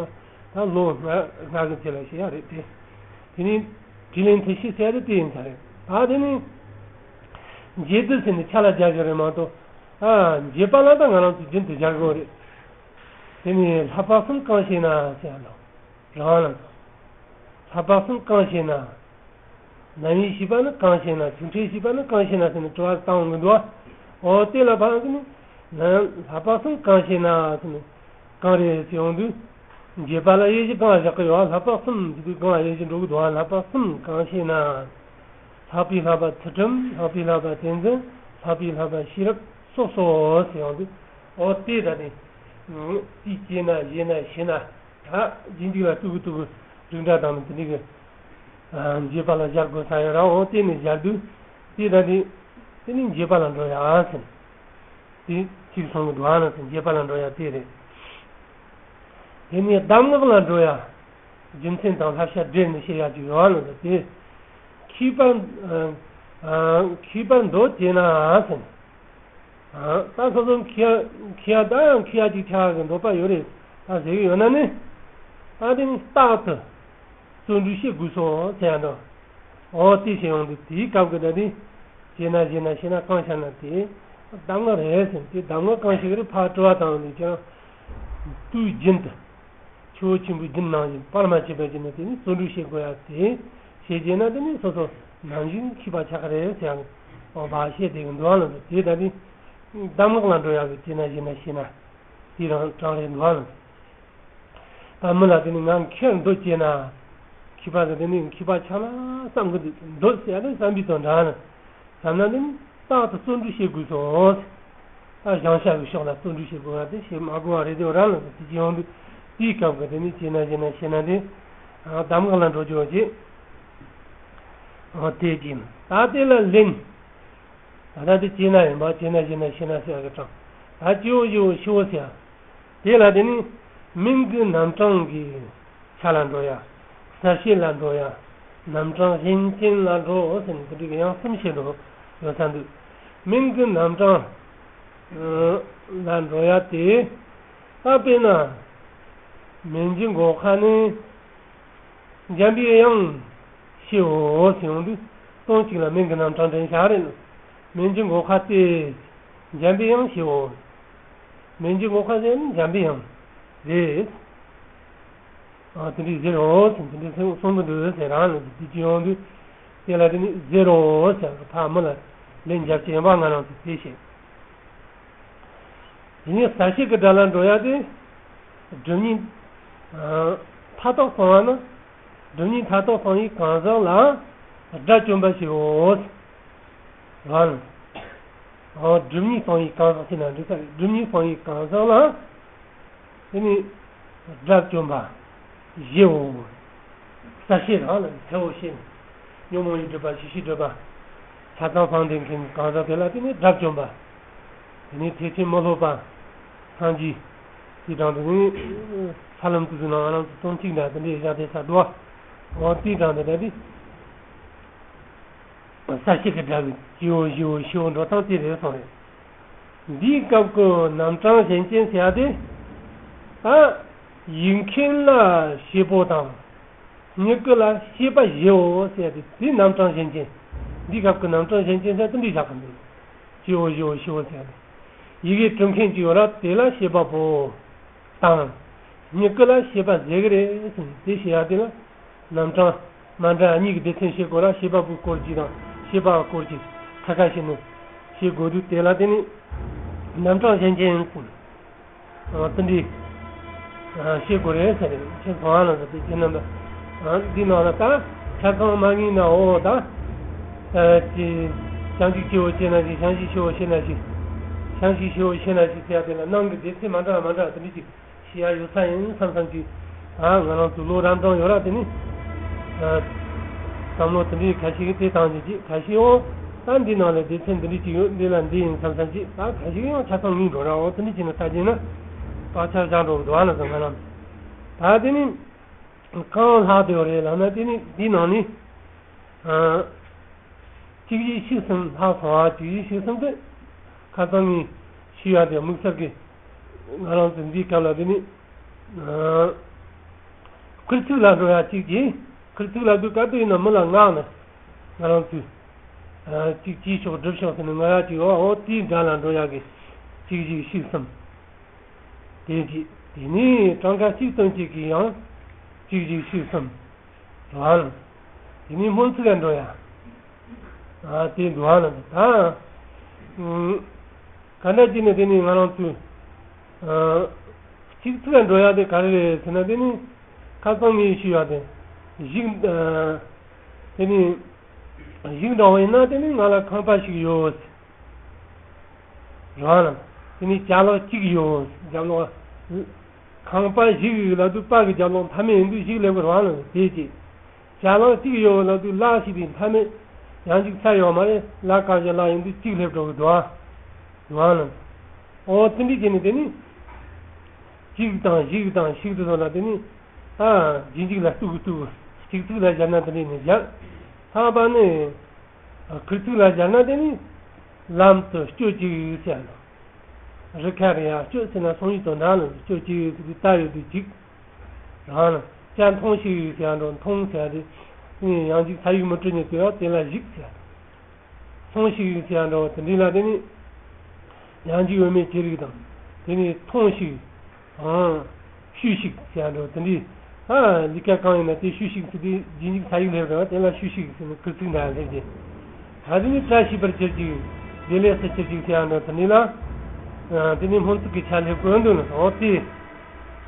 ད་ལོ་ལྔ་ལྔ་གི་ཚེ་ལ་ཤེས་ཡ་རེད་དེ། དེ་ནི་དྲིས་ལན་དེ་ཤེས་ཟེར་དེ་དེ་ཡིན་ས་རེད། ད་དེ་ནི་འབྱེད་སྡུད་ཟེར་ནས་ཆ་ལ་རྒྱག་གི་རེད་མ་གཏོགས། ཨ། འབྱེད་པ་ལ་ད་ང་རང་ཚོ་རྒྱུན་དུ་སྦྱར་དགོས་རེད། དེ་ནི་ལྷག་པ་གསུམ་གང་ཞེ་ན་ཟེར་ཡ་ལོ། རང་ལ། ལྷག་པ་གསུམ་གང་ཞེ་ན། རྣམ་དབྱེ་ཞེས་པ་ནི་གང་ཞེ་ན། ཆོས་ཕྲད་ཞེས་པ་ནི་གང་ཞེ་ན་ཟེར་ནས་དྲི་བ་བཏང་གི་འདུག་འོ་དེ་ལ་ཕངས་ཀྱི་ནི། ལྷག་པ་གསུམ་གང་ཞེ་ན་ཟེར་ནས། གང་རེད་ཟེར་ཡོང་དུས། འབྱེད་པ་ལ་དབྱེ་གཞི་གང་བཞག་གི་ཡོད། ལྷག་པ་གསུམ་ཟེར་དུས་གང་དབྱེ་གཞི་འགྲོ་གི་འདུག་ལྷག་པ་གསུམ་གང་ཞེ་ན། ལྷག་པའི་ལྷག་པ་ཚུལ་ཁྲིམས། ལྷག་པའི་ལྷག་པ་ཏིང་འཛིན། ལྷག་པའི་ལྷག་པ་ཤེས་རབ་སོགས་སོ་ཟེར་ཡོང་དུས། འོ་དེ་ད་ནི། དེའི་སྐྱེ་ན་ཞེ་ན་ཤེས་ན། ད་རྗེས་འཇུག་ལ་ལྟོས་གི་ལྟོས་གི་རིགས་འདྲ་དང་ནི་དེ་འདྲའི་གི། འབྱེད་པ་ལ་སྦྱར་དགོས་ས་ཡོད་ར། འོ་དེ་ནི་སྦྱར་དུས་དེ་ད་དེ་དེ་ནི་འབྱེད་པ་ལ་འགྲོ་ཡ་ཟེར། དེ་གཅིག་གསུང་གི་འདུག་ཨ་ན་ཟེར། འབྱེད་པ་ལ་འགྲོ་ཡ་དེ་རེད། དེ་ནི་གདམས་ངག་ལ་འགྲོ་ཡ། རྒྱུ་མཚན་དང་བསླབ་བྱ་སྦྲེལ་ནས་བཤད་ཡ་ཅིག་ཡོད་ཨ་ན་ཟེར། དེ་མཁས་པར་མཁས་པར་འདོད་ཅེ་ན་ཟེར། ད་སོ་སོ་མཁས་མཁས་ད་ཡང་མཁས་ཡ་ཅིག་ཆགས་ཀྱི་འདོད་པ་ཡོད་རེད། ད་ཟེར་གྱི་ཡོད་ན་ནི། ད་དེ་ནི་རྟག་ཏུ་བརྩོན་འགྲུས་བྱེད་དགོས་སོ་ཟེར་ཡ་འདྲ། འོ་དེ་བྱེད་ཡོང་དུས་དེའི་སྐབས་ཀྱི་ད་དེ་ཞེ་ན་ཞེ་ན་ཤེས་ན་གང་ཤར་ན་དེ་གདམས་ངག་རེད་ཟེར། དེ་གདམས་ངག་གང་ཞིག་རེད་ཕར་དྲི་བ་བཏང་ནས་ཀྱང་དུས་རྒྱུན་དུ། ཆུ་བོ་ཆེན་པོའི་རྒྱུན་ནང་བཞིན་བར་མ་ཆད་པ་བྱས་ནས་དེ་ནི་བརྩོན་འགྲུས་བྱེད་དགོས་ཡ་དེ་བྱེད་རྒྱུ་ན་དེ་ནི་སོ་སོ་ནམ་ཞིག་མཁས་པ་ཆགས་ཀྱི་རེད་ཟེར་ཡང་འོ་བ་བཤད་དེ་གི་འདུག་ཨ་ལ་དེ་ད་དེ་གདམས་ངག་ལ་འགྲོ་ཡག་གི་དེ་ན་ཞེ་ན་ཤེས་ན་དེ་རང་གྲངས་རེད་འདུག་ཨ་ལ། ད་མི་ལ་དེ་ནི་ང་མཁས་འདོད་ཅེ་ན། མཁས་པ་དེ་དེ་ནི་མཁས་པ་ཆགས་ན་བསམ་གི་འདུག་འདོད་ཟེར་ཡ་དེ་བསམ་པའི་དོན་འདྲ་ནི། བསམ་ན་ནི་རྟག་ཏུ་བརྩོན་འགྲུས་བྱེད་དགོས་སོ། ད་བཞེངས་བྱ་གི་ཕྱོགས་ལ་བརྩོན་འགྲུས་བྱེད་དགོས་པ་དེ་བྱེད་མ་དགོས་པ་རེད་དེ་རང་ལ་དེ་ཅི་ཡོང་དུས་དེའི་སྐབས་ཀྱི་དེ་ནི་ཅེ་ན་ཅེ་ན་ཤེས་ན་དེ་གདམས་ངག་ལ་འགྲོ་རྒྱུ་བྱེད། དེ་ཅི་ད་དེ་ལ་ལན། ད་ལྟ་དེ་ཅེ་ན་ཡིན་པ་ཅེ་ན་ཅེ་ན་ཤེས་ན་ཟེར་གི་གྲངས་ད་ཅི་ཡོ་ཅི་ཡོ་ཤི་བོ་ཟེར། དེ་ལ་དེ་ནི་མིང་གི་རྣམ་གྲངས་ཀྱི་ཆ་ལ་འགྲོ་ཡ། གསལ་བྱེད་ལ་འགྲོ་ཡ། རྣམ་གྲངས་གཞན་ཅན་ལ་འགྲོ་ཟེར་ནས་དེ་འདྲའི་ཡང་གསུམ་བཤད་འགྲོ་ཡོད་ས་འདུག་མིང་གི་རྣམ་གྲངས་ལ་འགྲོ་ཡ་དེ། ད་དཔེར་ན། མིང་གི་འགོག་ཁ་ནི། འཇམ་པའི་དབྱངས་ཞེའོ་ཟེར་ཡོང་དུས་དོན་གཅིག་ལ་མིང་གི་རྣམ་གྲངས་འདྲེན་བྱ་རེད། མིང་གི་འགོག་ཁ་སྟེ། འཇམ་པའི་དབྱངས་ཞེའོ། མིང་གི་འགོག་ཁ་ཟེར་ནི་འཇམ་པའི་དབྱངས་རེད། ཨ་དེ་འདྲའི་ཟེར་རོ་ཟེར་དེ་འདྲའི་གསུང་གི་འདུག་ཟེར་རང་ལ་དེ་ཅི་ཡོང་དུས་དེ་ལ་དེ་ནི་ཟེར་རོ་ཟེར་ཕ་མི་ལ་ལན་རྒྱབ་ཀྱི་ཡིན་པ་ང་རང་ཚོ་དེ་བཤད། དེ་ནས་གསལ་བྱེད་ཀྱི་སྒྲ་ལ་འགྲོ་ཡ་དེ། སྒྲུབ་གཉིས། མཐའ་དག་གསང་བ་ནི། སྒྲུབ་གཉིས་མཐའ་དག་གསང་བའི་གང་ཟག་ལ། སྒྲ་བཅོམ་པ་ཞེའོ། ལ། སྒྲུབ་གཉིས་གསང་བའི་གང་ཟག་ཟེར་ན་འགྲིག་ས་རེད། སྒྲུབ་གཉིས་གསང་བའི་གང་ཟག་ལ། དེ་ནི། སྒྲ་བཅོམ་པ། ཞེའོ། གསལ་བྱེད་རང་ལ་ནི་གསལ་བོ་ཞེས་ནི། ཉོན་མོངས་པའི་སྒྲིབ་པ་ཞི་ཞིང་བྲལ་བ། ཆ་ཚང་སངས་རྒྱས་མཁན་གང་ཟག་དེ་ལ་དེ་ནི་སྒྲ་བཅོམ་པ། དེ་ནི་ཐེག་ཆེན་མི་སློབ་པ། སངས་རྒྱས། དེའི་དང་དུ་ནི། ས་ལམ་དུ་དུ་ནང་ང་རང་ཚོ་སྟོང་གཅིག་འདྲ་དེ་འདྲའི་བཞག་དེ་ས་འགྲོ་བ། འོ་དེའི་དང་དུ་འདྲ་དེ། གསལ་བྱེད་ཀྱི་སྒྲ་གི་ཞེའོ་ཞེའོ་ཞེའོ་འགྲོ་སྟངས་དེ་རེད་སོང་རེད། འདིའི་སྐབས་ཀྱི་རྣམ་གྲངས་གཞན་ཅན་ཟེར་ཡ་དེ། ད། ཡིག་མཁན་ལ་བྱེད་པོ་དང་། སྨྱུ་གུ་ལ་བྱེད་པ་བཞིའོ་ཟེར་ཡ་དེ་དེའི་རྣམ་གྲངས་གཞན་ཅན། འདིའི་སྐབས་ཀྱི་རྣམ་གྲངས་གཞན་ཅན་ཟེར་དེ་འདྲའི་བཞག་གི་འདུག་བྱེད་པོ་བཞིའོ་བྱེད་པོ་ཟེར་ཡ་དེ། ཡི་གེ་འབྲི་མཁན་ཅིག་ཡོད་ར་དེ་ལ་བྱེད་པ་པོ། དང་། སྨྱུ་གུ་ལ་བྱེད་པ་ཟེར་གི་རེད་ཟེར་ནས་དེ་བྱེད་ཡ་དེ་ལ། རྣམ་གྲངས་མ་འདྲ་གཉིས་ཀྱི་སྡེ་ཚན་བྱེད་དགོས་ར། བྱེད་པ་པོའི་སྐོར་གྱི་དང་བྱེད་པ་སྐོར་གྱི་ཁ་ཁ་བྱས་ནས་བྱེད་དགོས་དུས་དེ་ལ་དེ་ནི་རྣམ་གྲངས་གཞན་ཅན་ཟེར། དེ་འདྲའི་བྱེད་དགོས་རེད་ཟེར་རེད། ཁྱེད་ཚོ་ཨ་ལ་ཟེར་དེ་ཁྱེད་རྣམ་པ་འདི་ནང་ལ་ད་ ཆ་ཚང་མ་ངེས་ན་འོ་ད། ཨ་ཅི། བྱང་ཆུབ་ཆེ་བོ་ཆེ་ན་ཞིག་བྱང་ཆུབ་ཆེ་བོ་ཆེ་ན་ཞིག་བྱང་ཆུབ་ཆེ་བོ་ཆེ་ན་ཞིག་ཟེར་ཡ་དེ་ལ་ནང་གི་སྡེ་ཚན་མ་འདྲ་མ་འདྲ་དེ་འདྲ་ཅིག་ཤེས་ཡ་ཡོད་ས་ཡིན་བསམ་བསམ་གྱི། ཨ་ང་རང་ཚོ་བློ་རབ་འབྲིང་ཡོད་ར་དེ་ནི། ཨ་བསམ་བློ་དེ་འདྲའི་ཁ་ཤས་ཀྱིས་དེ་བཏང་ཅིག་ཅིག་ཁ་ཤས་འོ། ད་འདི་ནང་ལ་སྡེ་ཚན་འདི་འདྲ་ཅིག་ཡོད་འདི་ལ་འདི་ཡིན་བསམ་བསམ་ཅིག་ད་ཁ་ཤས་ཀྱིས་ཡང་ཆ་ཚང་ངེས་འགྲོ་ར་འོ་དེ་འདྲ་ཅིག་ནི་ལྟ་རྒྱུ་ན། བག་ཆགས་བཞག་འགྲོ་གི་འདུག་ཨ་ལ་ཟེར་ང་རང་། ད་དེ་ནི། གང་ལྷག་དེ་ཡོད་རེད་ལབ་ན་དེ་ནི་འདི་ནང་ནི། ཨ་གཅིག་བཞི་བཞི་གསུམ་ལྷག་སོང་ཨ་གཅིག་བཞི་བཞི་གསུམ་དེ་ཁ་སང་ངས་ཤེས་ཡ་དེ་དམིགས་བསལ་གྱི་ང་རང་ཚོ་འདིའི་སྐབས་ལ་དེ་ནི། ཨ་ཁུར་ཚིག་ལ་འགྲོ་ཡ་གཅིག་གིས་ཁུར་ཚིག་ལ་དུས་སྐབས་དུ་ཡིན་ན་མི་ལ་ངག་ནས་ང་རང་ཚོས། ཨ་གཅིག་གྱིས་ཤོག་སྒྲུབ་ཤོག་ཟེར་ནས་ངག་ཡ་གཅིག་ཡོད་འོ་དེའི་འགྲམ་ལ་འགྲོ་ཡ་གི་གཅིག་བཞི་བཞི་གསུམ། དེ་རྗེས་དེ་ནས་གྲངས་ཀ་གཅིག་ཙམ་གཅིག་གིས་ཡང་གཅིག་བཞི་བཞི་གསུམ་དུའང་། དེ་ནས་སྨོན་ཚིག་ལ་འགྲོ་ཡ། ཨ་དེ་དུའང་ད། ཨ་ག་འདྲ་བྱས་ནས་དེ་ནས་ང་རང་ཚོས། ཨ་གཅིག་ཚིག་ལ་འགྲོ་ཡ་དེ་ག་རེ་རེད་ཟེར་ན་དེ་ནི། ཁ་སང་ངས་ཞུས་ཡ་དེ། གཞུག་ཨ་དེ་ནས། གཞུག་འདྲ་བ་ཡིན་ན་དེ་ནི་ང་ལ་ཁང་པ་ཞིག་ཡོད། རང་ལ། དེ་ནས་ཅ་ལག་གཅིག་ཡོད་རྒྱབ་ལོགས། ཁང་པ་ཞིག་ལ་དུ་པ་གི་རྒྱབ་ལོགས་མཐའ་མེད་ཡིན་དུས་ཞིག་ལེབ་གི་རང་ལ་དེ་ཅི། ཅ་ལག་གཅིག་ཡོད་ལ་དུ་ལ་ཞིག་དེ་མཐའ་མེད་ཡང་གཅིག་ཚར་ཡོད་མ་རེད་ལ་ཀ་བཞི་ལ་ཡིན་དུས་གཅིག་ལེབ་འགྲོ་གི་འདུག་ཨ། རང་ལ། ཨོ་དེ་འདྲ་བྱས་ནས་དེ་ནི། གཅིག་དང་ཞིག་དང་ཞིག་དུ་སོང་ལ་དེ་ནི། ཨ་རྗེས་འཇུག་ལ་གཏུག་གི་གཏུག་གི་གཅིག་ཚིག་ལ་སྦྱར་ན་དེ་འདྲ་ནི་སྦྱར། ལྷག་པ་ནི། ཁུར་ཚིག་ལ་སྦྱར་ན་དེ་ནི། ལམ་དུ་སྐྱོད་ཅིག་ཟེར་ཡ་འགྲོ། རི་ཁ་རེ་ཡ་སྐྱོད་ཟེར་ན་སོང་ཡིག་དང་འདྲ་ལ་སྐྱོད་ཅིག་ཟེར་དུས་ད་ཡོད་དུས་ཅིག་རང་ལ་ཅ་མཐོང་ཞིག་ཟེར་ཡ་འགྲོ་མཐོང་ཟེར་ཡ་དེ། ཡང་ཅིག་ས་ཡིག་མི་སྤྲོད་ཉེ་དུས་ཡང་དེ་ལ་ཞིག་ཟེར་ཡ། མཐོང་ཞིག་ཟེར་ཡ་འདྲ་བོ་དེ་འདྲ་ལ་དེ་ནི། ཡང་ཅིག་འོས་མེད་ཅི་རིགས་དང་། དེ་ནི་མཐོང་ཞིག་ཨང་། ཤུལ་ཞིག་ཟེར་ཡ་འདྲ་བོ་དེ་འདྲའི། ཨ་ལི་ཀ་གང་ཡིན་ན་དེ་ཤུལ་ཞིག་ཟེར་དུས་རྗེས་འཇུག་ས་ཡིག་སླེབས་རེད་བ་དེ་ལ་ཤུལ་ཞིག་ཟེར་ནས་ཁུར་ཚིག་འདྲ་སླེབས་ཀྱི། ད་དེ་ནི་བཀྲ་ཤིས་པར་གྱུར་ཅིག་བདེ་ལེགས་སུ་གྱུར་ཅིག་ཟེར་ཡ་འདྲ་བོ་དེ་འདྲའི་ལ། ཨ་དེ་ནི་སྨོན་ཚིག་གི་ཆ་སླེབས་དགོས་འདུག་ན་འོ་དེ།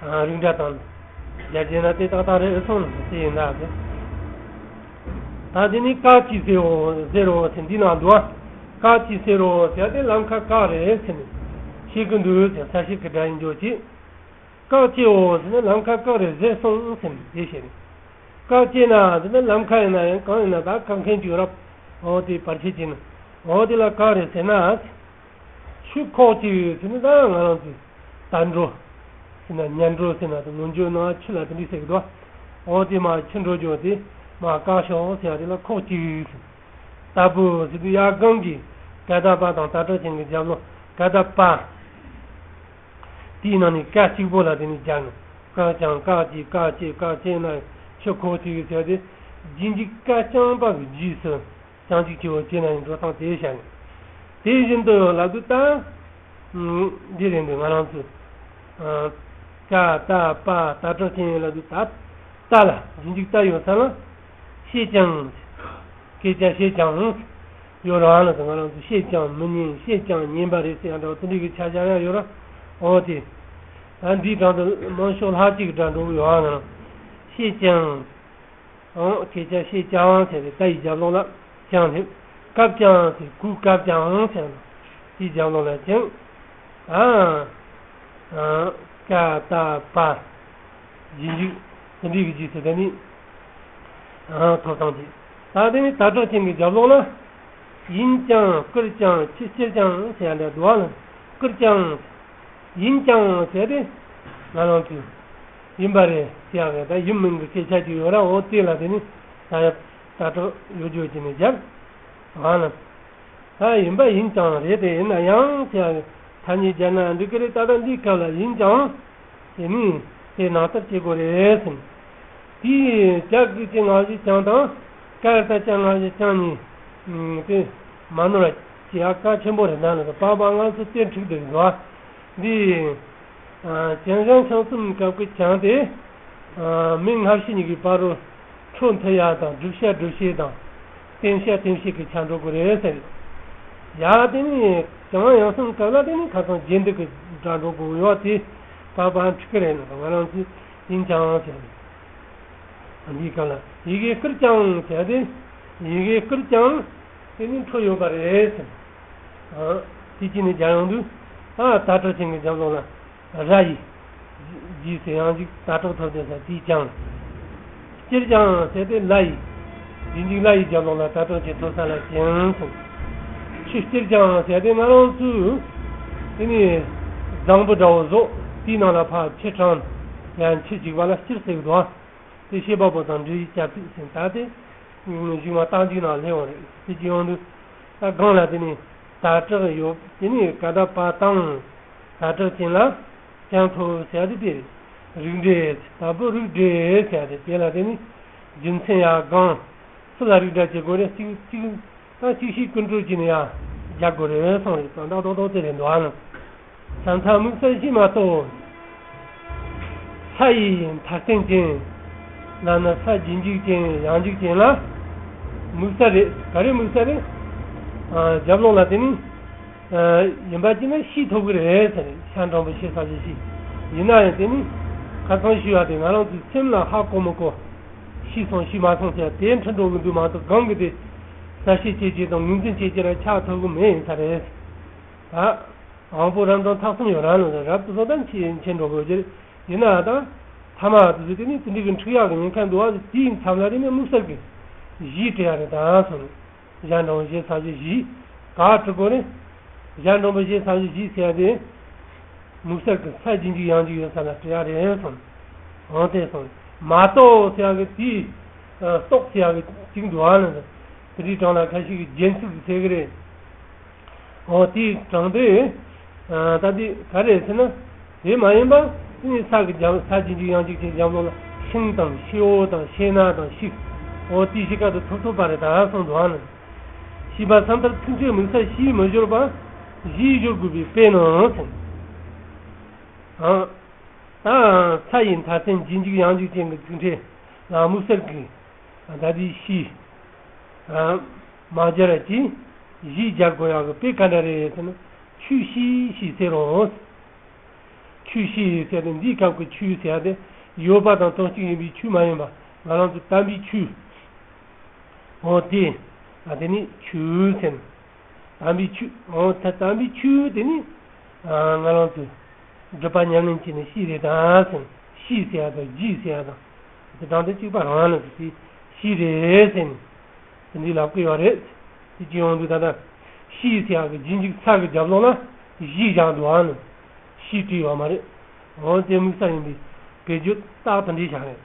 ཨ་རིགས་འདྲ་དང་། རྒྱ་རྗེས་ན་དེ་ཏག་ཏག་རེད་སོང་ན་དེ་ཡིན་ན་དེ། ད་དེ་ནི་བཀག་ཅིག་ཟེར་རོ་ཟེར་རོ་ཟེར་འདི་ནང་འདུག་ཨ། བཀག་ཅིག་ཟེར་རོ་ཟེར་ཏེ་ལམ་ཁ་བཀག་རེད་ཟེར་ནས་བཤད་ཀྱི་འདུག་ཟེར་ས་བཤད་ཀྱི་སྒྲ་ཡིན་འཇོག་ཅིག་བཀག་ཅེའོ་ཟེར་ན་ལམ་ཁ་བཀག་རེད་ཟེར་སོང་ཟེར་ནས་དེ་བཤད་རེད། བཀག་ཅེ་ན་ཟེར་ན་ལམ་ཁ་ཡིན་ན་ཡང་གང་ཡིན་ན་ད་བཀག་མཁན་ཅིག་ཡོད་རབས་འོ་དེ་བར་ཆད་ཅིག་ན་འོ་དེ་ལ་བཀག་རེད་ཟེར་ན། ཆུ་ཁོག་ཅིག་ཟེར་ན་ད་ང་རང་ཚོས་ད་འགྲོ་ཟེར་ན་ཉལ་འགྲོ་ཟེར་ན་ད་ངོ་འཇོག་ནང་ཆུ་ལ་དེ་འདྲ་ཟེར་གི་འདུག་འོ་དེ་མ་ཆུ་འགྲོ་རྒྱུ་དེ་མ་བཀག་ཤོག་ཟེར་ཡ་དེ་ལ་ཁོག་ཅིག་ཟེར། ད་བུ་ཟེར་དུས་ཡ་གང་གི་ཀ་ད་པ་དང་ད་དྲག་ཅན་གྱི་རྒྱབ་ལོགས་ཀ་ད་པ། དེའི་ནང་ནས་ཀ་གཅིག་པོ་ལ་དེ་ནས་སྦྱར་ནས་བཀག་ཀྱང་བཀག་ཅིག་བཀག་ཅེས་བཀག་ཅེས་ན་ཆུ་ཁོག་ཅིག་ཟེར་ཏེ་རྗེས་འཇུག་ཀ་རྐྱང་པ་གི་རྗེས་སུ། བྱང་ཆུབ་ཆེ་བོ་ཅན་ན་ཡང་འགྲོ་སྟངས་དེ་བཤད་ནས། དེ་བཞིན་དུ་ལབ་དུས་ད། འདི་རེད་འདུག་ང་རང་ཚོས། ཀ་ད་པ་ད་དྲག་ཅན་ལབ་དུས་ད། ད་ལ་རྗེས་འཇུག་ད་ཡོད་ས་ལ། ཤེས་ཀྱང་། སྐད་ཆ་བཤད་ཀྱང་། ཡོད་རང་ལ་ང་རང་ཚོས་བཤད་ཀྱང་མི་ཉན་བཤད་ཀྱང་ཉན་པ་རེད་ཟེར་ཡ་འདྲ་བོ་དེ་འདྲའི་གི་ཆ་བཞག་ཡ་ཡོད་ར། འོ་དེ། ད་འདིའི་གྲངས་དུ་མང་ཤོས་ལྷག་ཅིག་གི་སྒྲ་འགྲོ་གི་ཡོད་ཨ་ང་རང་། ཤེས་ཀྱང་། ཨང་སྐད་ཆ་བཤད་ཀྱང་ཟེར་ཏེ་ད་ཡི་རྒྱབ་ལོགས་ལ་ཀྱང་སླེབས། བཀབ་ཀྱང་ཟེར་གུས་བཀབ་ཀྱང་ཟེར་ན་དེའི་རྒྱབ་ལོགས་ལ་ཀྱང་ཨང་ཀ་ད་པ་རྗེས་འཇུག་དེ་འདྲའི་གི་རྗེས་སུ་ད་ནི་ཨང་ཐོབ་སྟངས་དེ། ད་དེ་ནི་ད་དྲག་ཅན་གྱི་རྒྱབ་ལོགས་ལ་ཡིན་ཀྱང་བསྐུར་ཀྱང་ཆི་སྤྱིར་ཀྱང་ཟེར་ཡ་འདྲ་འདུག་ཨ་ལ་བསྐུར་ཀྱང་། ཡིན་ཀྱང་ཟེར་ཏེ། ང་རང་ཚོས། ཡིན་པ་རེད་ཟེར་ཡག་རེད་ད་ཡིན་མིན་གྱི་སྐད་ཆ་ཅིག་ཡོད་ར་འོ་དེ་ལ་དེ་ནི་ད་ཡ་ད་དྲག་ཡོད་རྒྱུ་ཅིག་ནས་རྒྱབ། ང་ལ། ད་ཡིན་པ་ཡིན་ཀྱང་རེད་དེ་ཡིན་ན་ཡང་ཟེར་ཡག་ཐ་སྙད་སྦྱར་ན་འགྲིག་གི་རེད་ད་ལྟ་འདིའི་སྐབས་ལ་ཡིན་ཀྱང་། དེ་ནི་དེ་ནང་ལྟར་བྱེད་དགོས་རེད་ཟེར། དེའི་ཇ་གི་ཅི་ང་ཞིག་ཀྱང་དང་། ཀ་ད་ཅ་ང་ཞིག་ཀྱང་ནི། དེ་མ་ནོར་བ་ཅི་ཡག་གལ་ཆེན་པོ་རེད་ན་ལ་པ་པ་ང་ཚོ་དེ་འཁྲིག་འདུག་འགྲོ། འདི། བྱང་ཤམ་གསུམ་སྐབས་ཀྱི་བྱང་སྟེ། མི་སྔ་ཕྱི་གཉིས་ཀྱི་བར་རུ་འཕྲོ་མཐུད་ཡ་དང་བསྒྲུབ་བྱ་སྒྲུབ་བྱེད་དང་། བསྟན་བྱ་བསྟན་བྱེད་ཀྱི་ཆ་འགྲོ་དགོས་རེད་ཟེར། ཡ་དེ་ནི་བྱང་ཡང་གསུམ་སྐབས་ལ་དེ་ནི་ཁ་སང་རྗེས་འདེད་ཀྱི་སྒྲ་འགྲོ་དགོས་ཡོད་དེ། པ་པ་འཁྲིག་གི་རེད་ན་ང་རང་ཚོས་ཡིན་ཀྱང་ཟེར། འདིའི་སྐབས་ལ་ཡི་གེ་བསྐུར་ཀྱང་ཟེར་ཏེ། ཡི་གེ་བསྐུར་ཀྱང་དེ་ནི་འཕྲོ་ཡོད་པ་རེད་ཟེར། ཨ། དེ་གཅིག་ནས་སྦྱར་ཡོང་དུས། ཨ། ད་དྲག་ཅན་གྱི་རྒྱབ་ལོགས་ལ་ར་ཡི། རྗེས་སུ་ཡང་འཇུག་ད་དྲག་ཐོབ་ཅིང་ཟེར་དེས་ཀྱང་། སྤྱིར་ཀྱང་ཟེར་ཏེ་ལ་ཡི། རྗེས་འཇུག་ལ་ཡི་རྒྱབ་ལོགས་ལ་ད་དྲག་ཅན་ཐོབ་ས་ལ་ཀྱང་ཟེར། ཆུ་སྤྱིར་ཀྱང་ཟེར་ཏེ་ང་རང་ཚོས་དེ་ནི་རྫིང་བུ་འདྲ་བོ་བཟོ། དེའི་ནང་ལ་ཕར་ཆུ་དྲངས། ཡང་ཆུ་འཇུག་པ་ལ་སྤྱིར་ཟེར་གི་འདུག། ཨ། དེ་བཤད་པ་པོ་དང་འབྲེལ་བའི་སྐྱབས་ཚིག་ཟིན་ད་དེ། གཞུག་མ་རྟགས་འཇུག་ནང་སླེབས་པ་རེད། དེ་ཅི་ཡོང་དུས། ད་གང་ལ་དེ་ནི་ད་དྲག་ཡོད། དེ་ནི་ག་ད་པ་དང་། ད་དྲག་ཅན་ལ་ཀྱང་ཐོབ་ཟེར་ཡ་དེ་དེ་རེད། རིགས་འགྲེ། ད་བུ་རིགས་འགྲེ་ཟེར་ཡ་དེ་དེ་ལ་དེ་ནི་རྒྱུ་མཚན་ཡང་གང་སུ་ལ་རིགས་འགྲེ་བྱེད་དགོས་རེད། གཅིག་གཅིག་ད་གཅིག་ཤེས་ཀུན་གྲོལ་གྱི་ནི་ཡང་རྒྱག་དགོས་རེད་གསུངས་རེད། ད་ད་ཏོག་ཏོག་དེ་རེད་འདུག་ཨ་ནི། ས་མཐའ་དམིགས་བསལ་ཞིག་མ་གཏོགས། ས་ཡི་མཐའ་རྟེན་ཅན། ལབ་ན་ས་རྗེས་འཇུག་ཅན་ཡང་འཇུག་ཅན་ལ་དམིགས་བསལ་རེད། ག་རེ་དམིགས་བསལ་རེད། ཨ། རྒྱབ་ལོགས་ལ་དེ་ནི། ཨ། ཡིན་པ་ཅི་ན་ཤེས་ཐོབ་ཀྱི་རེད་ཟེར། ཤ་འགྲེང་བུ་ཤེས་ས་ཞིག་ཤེས། ཡིན་ན་ཡང་དེ་ནི་ཁ་སང་ཞུས་པ་དེ་ང་རང་ཚོའི་སེམས་ལ་ཧ་གོ་མི་གོ། ཤེས་སོང་ཤེས་མ་སོང་ཟེར་དེ་འཁྲུལ་འགྲོ་གི་འདུག་མ་གཏོགས། གང་གི་དེ་གསལ་བཤད་བྱེད་ཀྱི་དང་ངོས་འཛིན་བྱེད་ཀྱི་ར་ཆགས་ཐུབ་གི་མེད་ཡིན་ས་རེད། ད། དབང་པོ་རབ་འབྱམས་ཐེག་གསུམ་ཡོད་ར་ནི་རབ་ཏུ་བཟོ་ལྟར་མཁྱེན་མཁྱེན་འགྲོ་དགོས་ཀྱི་རེད། ཡིན་ན་ད་ཐ་མ་དེ་ཚོ་དེ་ནི་དེ་འདྲའི་གི་འཁྲུག་ཡག་གི་ཉེན་ཁ་འདུག་བ། དེའི་མཚམས་ལ་དེ་ནི་དམིགས་བསལ་གྱི་གཞི་བྲི་ཡ་རེད། ད་སོང་། གཞན་འགྲེང་བུ་ཞེས་བྱ་བཞི་བཞི། ག་བྲི་དགོས་རེད། གཞན་འགྲེང་བུ་ཞེས་བྱ་བཞི་བཞི་ཟེར་ཡ་དེ། དམིགས་བསལ་གྱི་ས་རྗེས་འཇུག་ཡང་འཇུག་ཡོད་ས་ལ་བྲི་ཡ་རེད་སོང་། འོང་དེ་སོང་། མ་གཏོགས་ཟེར་ཡ་གི་དེའི་རྟོགས་ཟེར་ཡ་གི་གཅིག་འདུག་བ་ནི། དེ་འདྲའི་གྲངས་ལ་ཁ་ཤས་ཀྱི་རྒྱན་ཚིག་ཟེར་གི་རེད། འོ་དེའི་གྲངས་དེ། ཨ། ད་དེ་ག་རེ་ཟེར་ན། དེ་མ་ཡིན་པ་དེ་ནི་ས་གི་རྒྱབ། ས་རྗེས་འཇུག་ཡང་འཇུག་ཅན་རྒྱབ་ལོགས་ལ་ཤིང་དང་ཤེའུ་དང་ཤེ་ན་དང་ཤིག་འོ་དེའི་གཞི་ཀ་དུ་ཐོབ་ཐུབ་པ་རེད། ད་སོང་འདུག་ཨ་ནི། ཞེས་པ་མཚམས་མཐར་ཚིག་ཕྲད་དམིགས་བསལ་ཞེས་མི་སྦྱོར་བ་ཞེས་སྦྱོར་དགོས་པའི་དཔེ་ནི་ཟེར། ཨ། ད་ས་ཡི་མཐའ་རྟེན་རྗེས་འཇུག་ཡང་འཇུག་ཅན་གྱི་ཚིག་ཕྲད་ལ་དམིགས་བསལ་གྱི། ད་དེའི་ཤེས། ཨ། མ་སྦྱར་གྱི་ཞེས་སྦྱར་དགོས་ཡག་གི་དཔེ་ག་འདྲ་རེད་ཟེར་ན། ཆོས་ཤེས་ཞེས་ཟེར་རོ། ཆོས་ཤེས་ཟེར་ཏེ་འདིའི་སྐབས་ཀྱི་ཆོས་ཟེར་ཏེ་ཡོད་པ་དང་དོན་གཅིག་ཡིན་པའི་ཆོས་མ་ཡིན་པ། ང་རང་ཚོ་དམ་པའི་ཆོས། འོ་དེ། ཨ། དེ་ནི་ཆོས་ཟེར། དམ་པའི་ཆོས། འོ་ད་དམ་པའི་ཆོས་དེ་ནི། ཨ། ང་རང་ཚོས་སྒྲུབ་པ་ཉམས་ལེན་བྱས་ནས་ཤེས་རེད་ད་ཟེར། ཤེས་ཟེར་ཡ་དང་རྗེས་ཟེར་ཡ་དང་། དེ་དང་དེ་གཅིག་པ་རང་ལ་དེ་ཤེས་རེད་ཟེར་ནས་དེ་འདྲའི་ལབ་ཀྱི་ཡོད་རེད། དེ་ཅི་ཡོང་དུས་ད་ལྟ་ཤེས་ཟེར་ཡ་གི་རྗེས་འཇུག་ས་གི་རྒྱབ་ལོགས་ལ་ཞེས་བཞག་འདུག་ཨ་ནི། ཤེས་བྲིས་ཡོད་མ་རེད། འོ་དེ་དམིགས་བསལ་ཡིན་པའི་དཔེ་བརྗོད་རྟགས་དེ་འདྲའི་བཞག་རེད།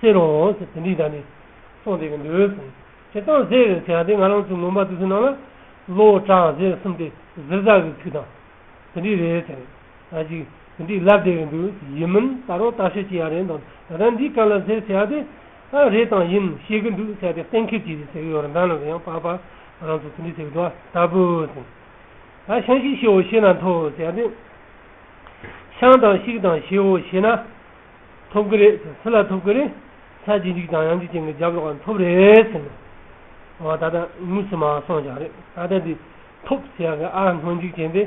ཟེར་རོ་ཟེར་དེ་འདྲའི་ད་ནི་གསུངས་བསྡད་ཀྱི་འདུག་ཟེར། བྱས་ཙང་ཟེར་ཟེར་ཡ་དེ་ང་རང་ཚོའི་མངོན་པ་མདོར་བསྡུས་ནང་ལ་ལོ་དྲག་ཟེར་གསུམ་དེ་ཟེར་ཟ་གི་ཚིག་དང་། དེ་འདྲའི་རེད་ཟེར། ཨ་ཅིག་དེ་འདྲའི་ལབ་བསྡད་ཀྱི་འདུག་ཡིན་མིན་ད་རུང་བརྟག་དཔྱད་བྱེད་ཡ་རེད་འདུག་ད་ལྟ་འདིའི་སྐབས་ལ་ཟེར་ཟེར་ཡ་དེ། ཨ། རེད་དང་ཡིན་ཤེས་ཀྱི་འདུག་ཟེར་ཏེ་གཏན་འཁེལ་གྱི་རེད་ཟེར་གྱི་ཡོད་རེད། འདི་ནང་དུ་ཡང་པགས་པ་ང་རང་ཚོ་དེ་འདྲའི་ཟེར་གྱི་འདུག་ལྟ་བུ་ཟེར། ད་ཤིང་ཤེའུ་ཤེ་ན་ཐོབ་ཟེར་ཏེ། ཤིང་དང་ཤིག་དང་ཤེའུ་ཤེ་ན་ཐོབ་ཀྱི་རེད། སུ་ལ་ཐོབ་ཀྱི་རེད། ས་རྗེས་འཇུག་དང་ཡང་འཇུག་ཅན་གྱི་རྒྱབ་ལོགས་ལ་ཐོབ་རེད་ཟེར་ནས། འོ་ད་ལྟ་དངོས་སུ་མ་སོང་ཀྱང་རེད། ད་ལྟ་འདི་ཐོབ་ཟེར་ཡ་གི་ཨ་སྔོན་འཇུག་ཅན་དེ།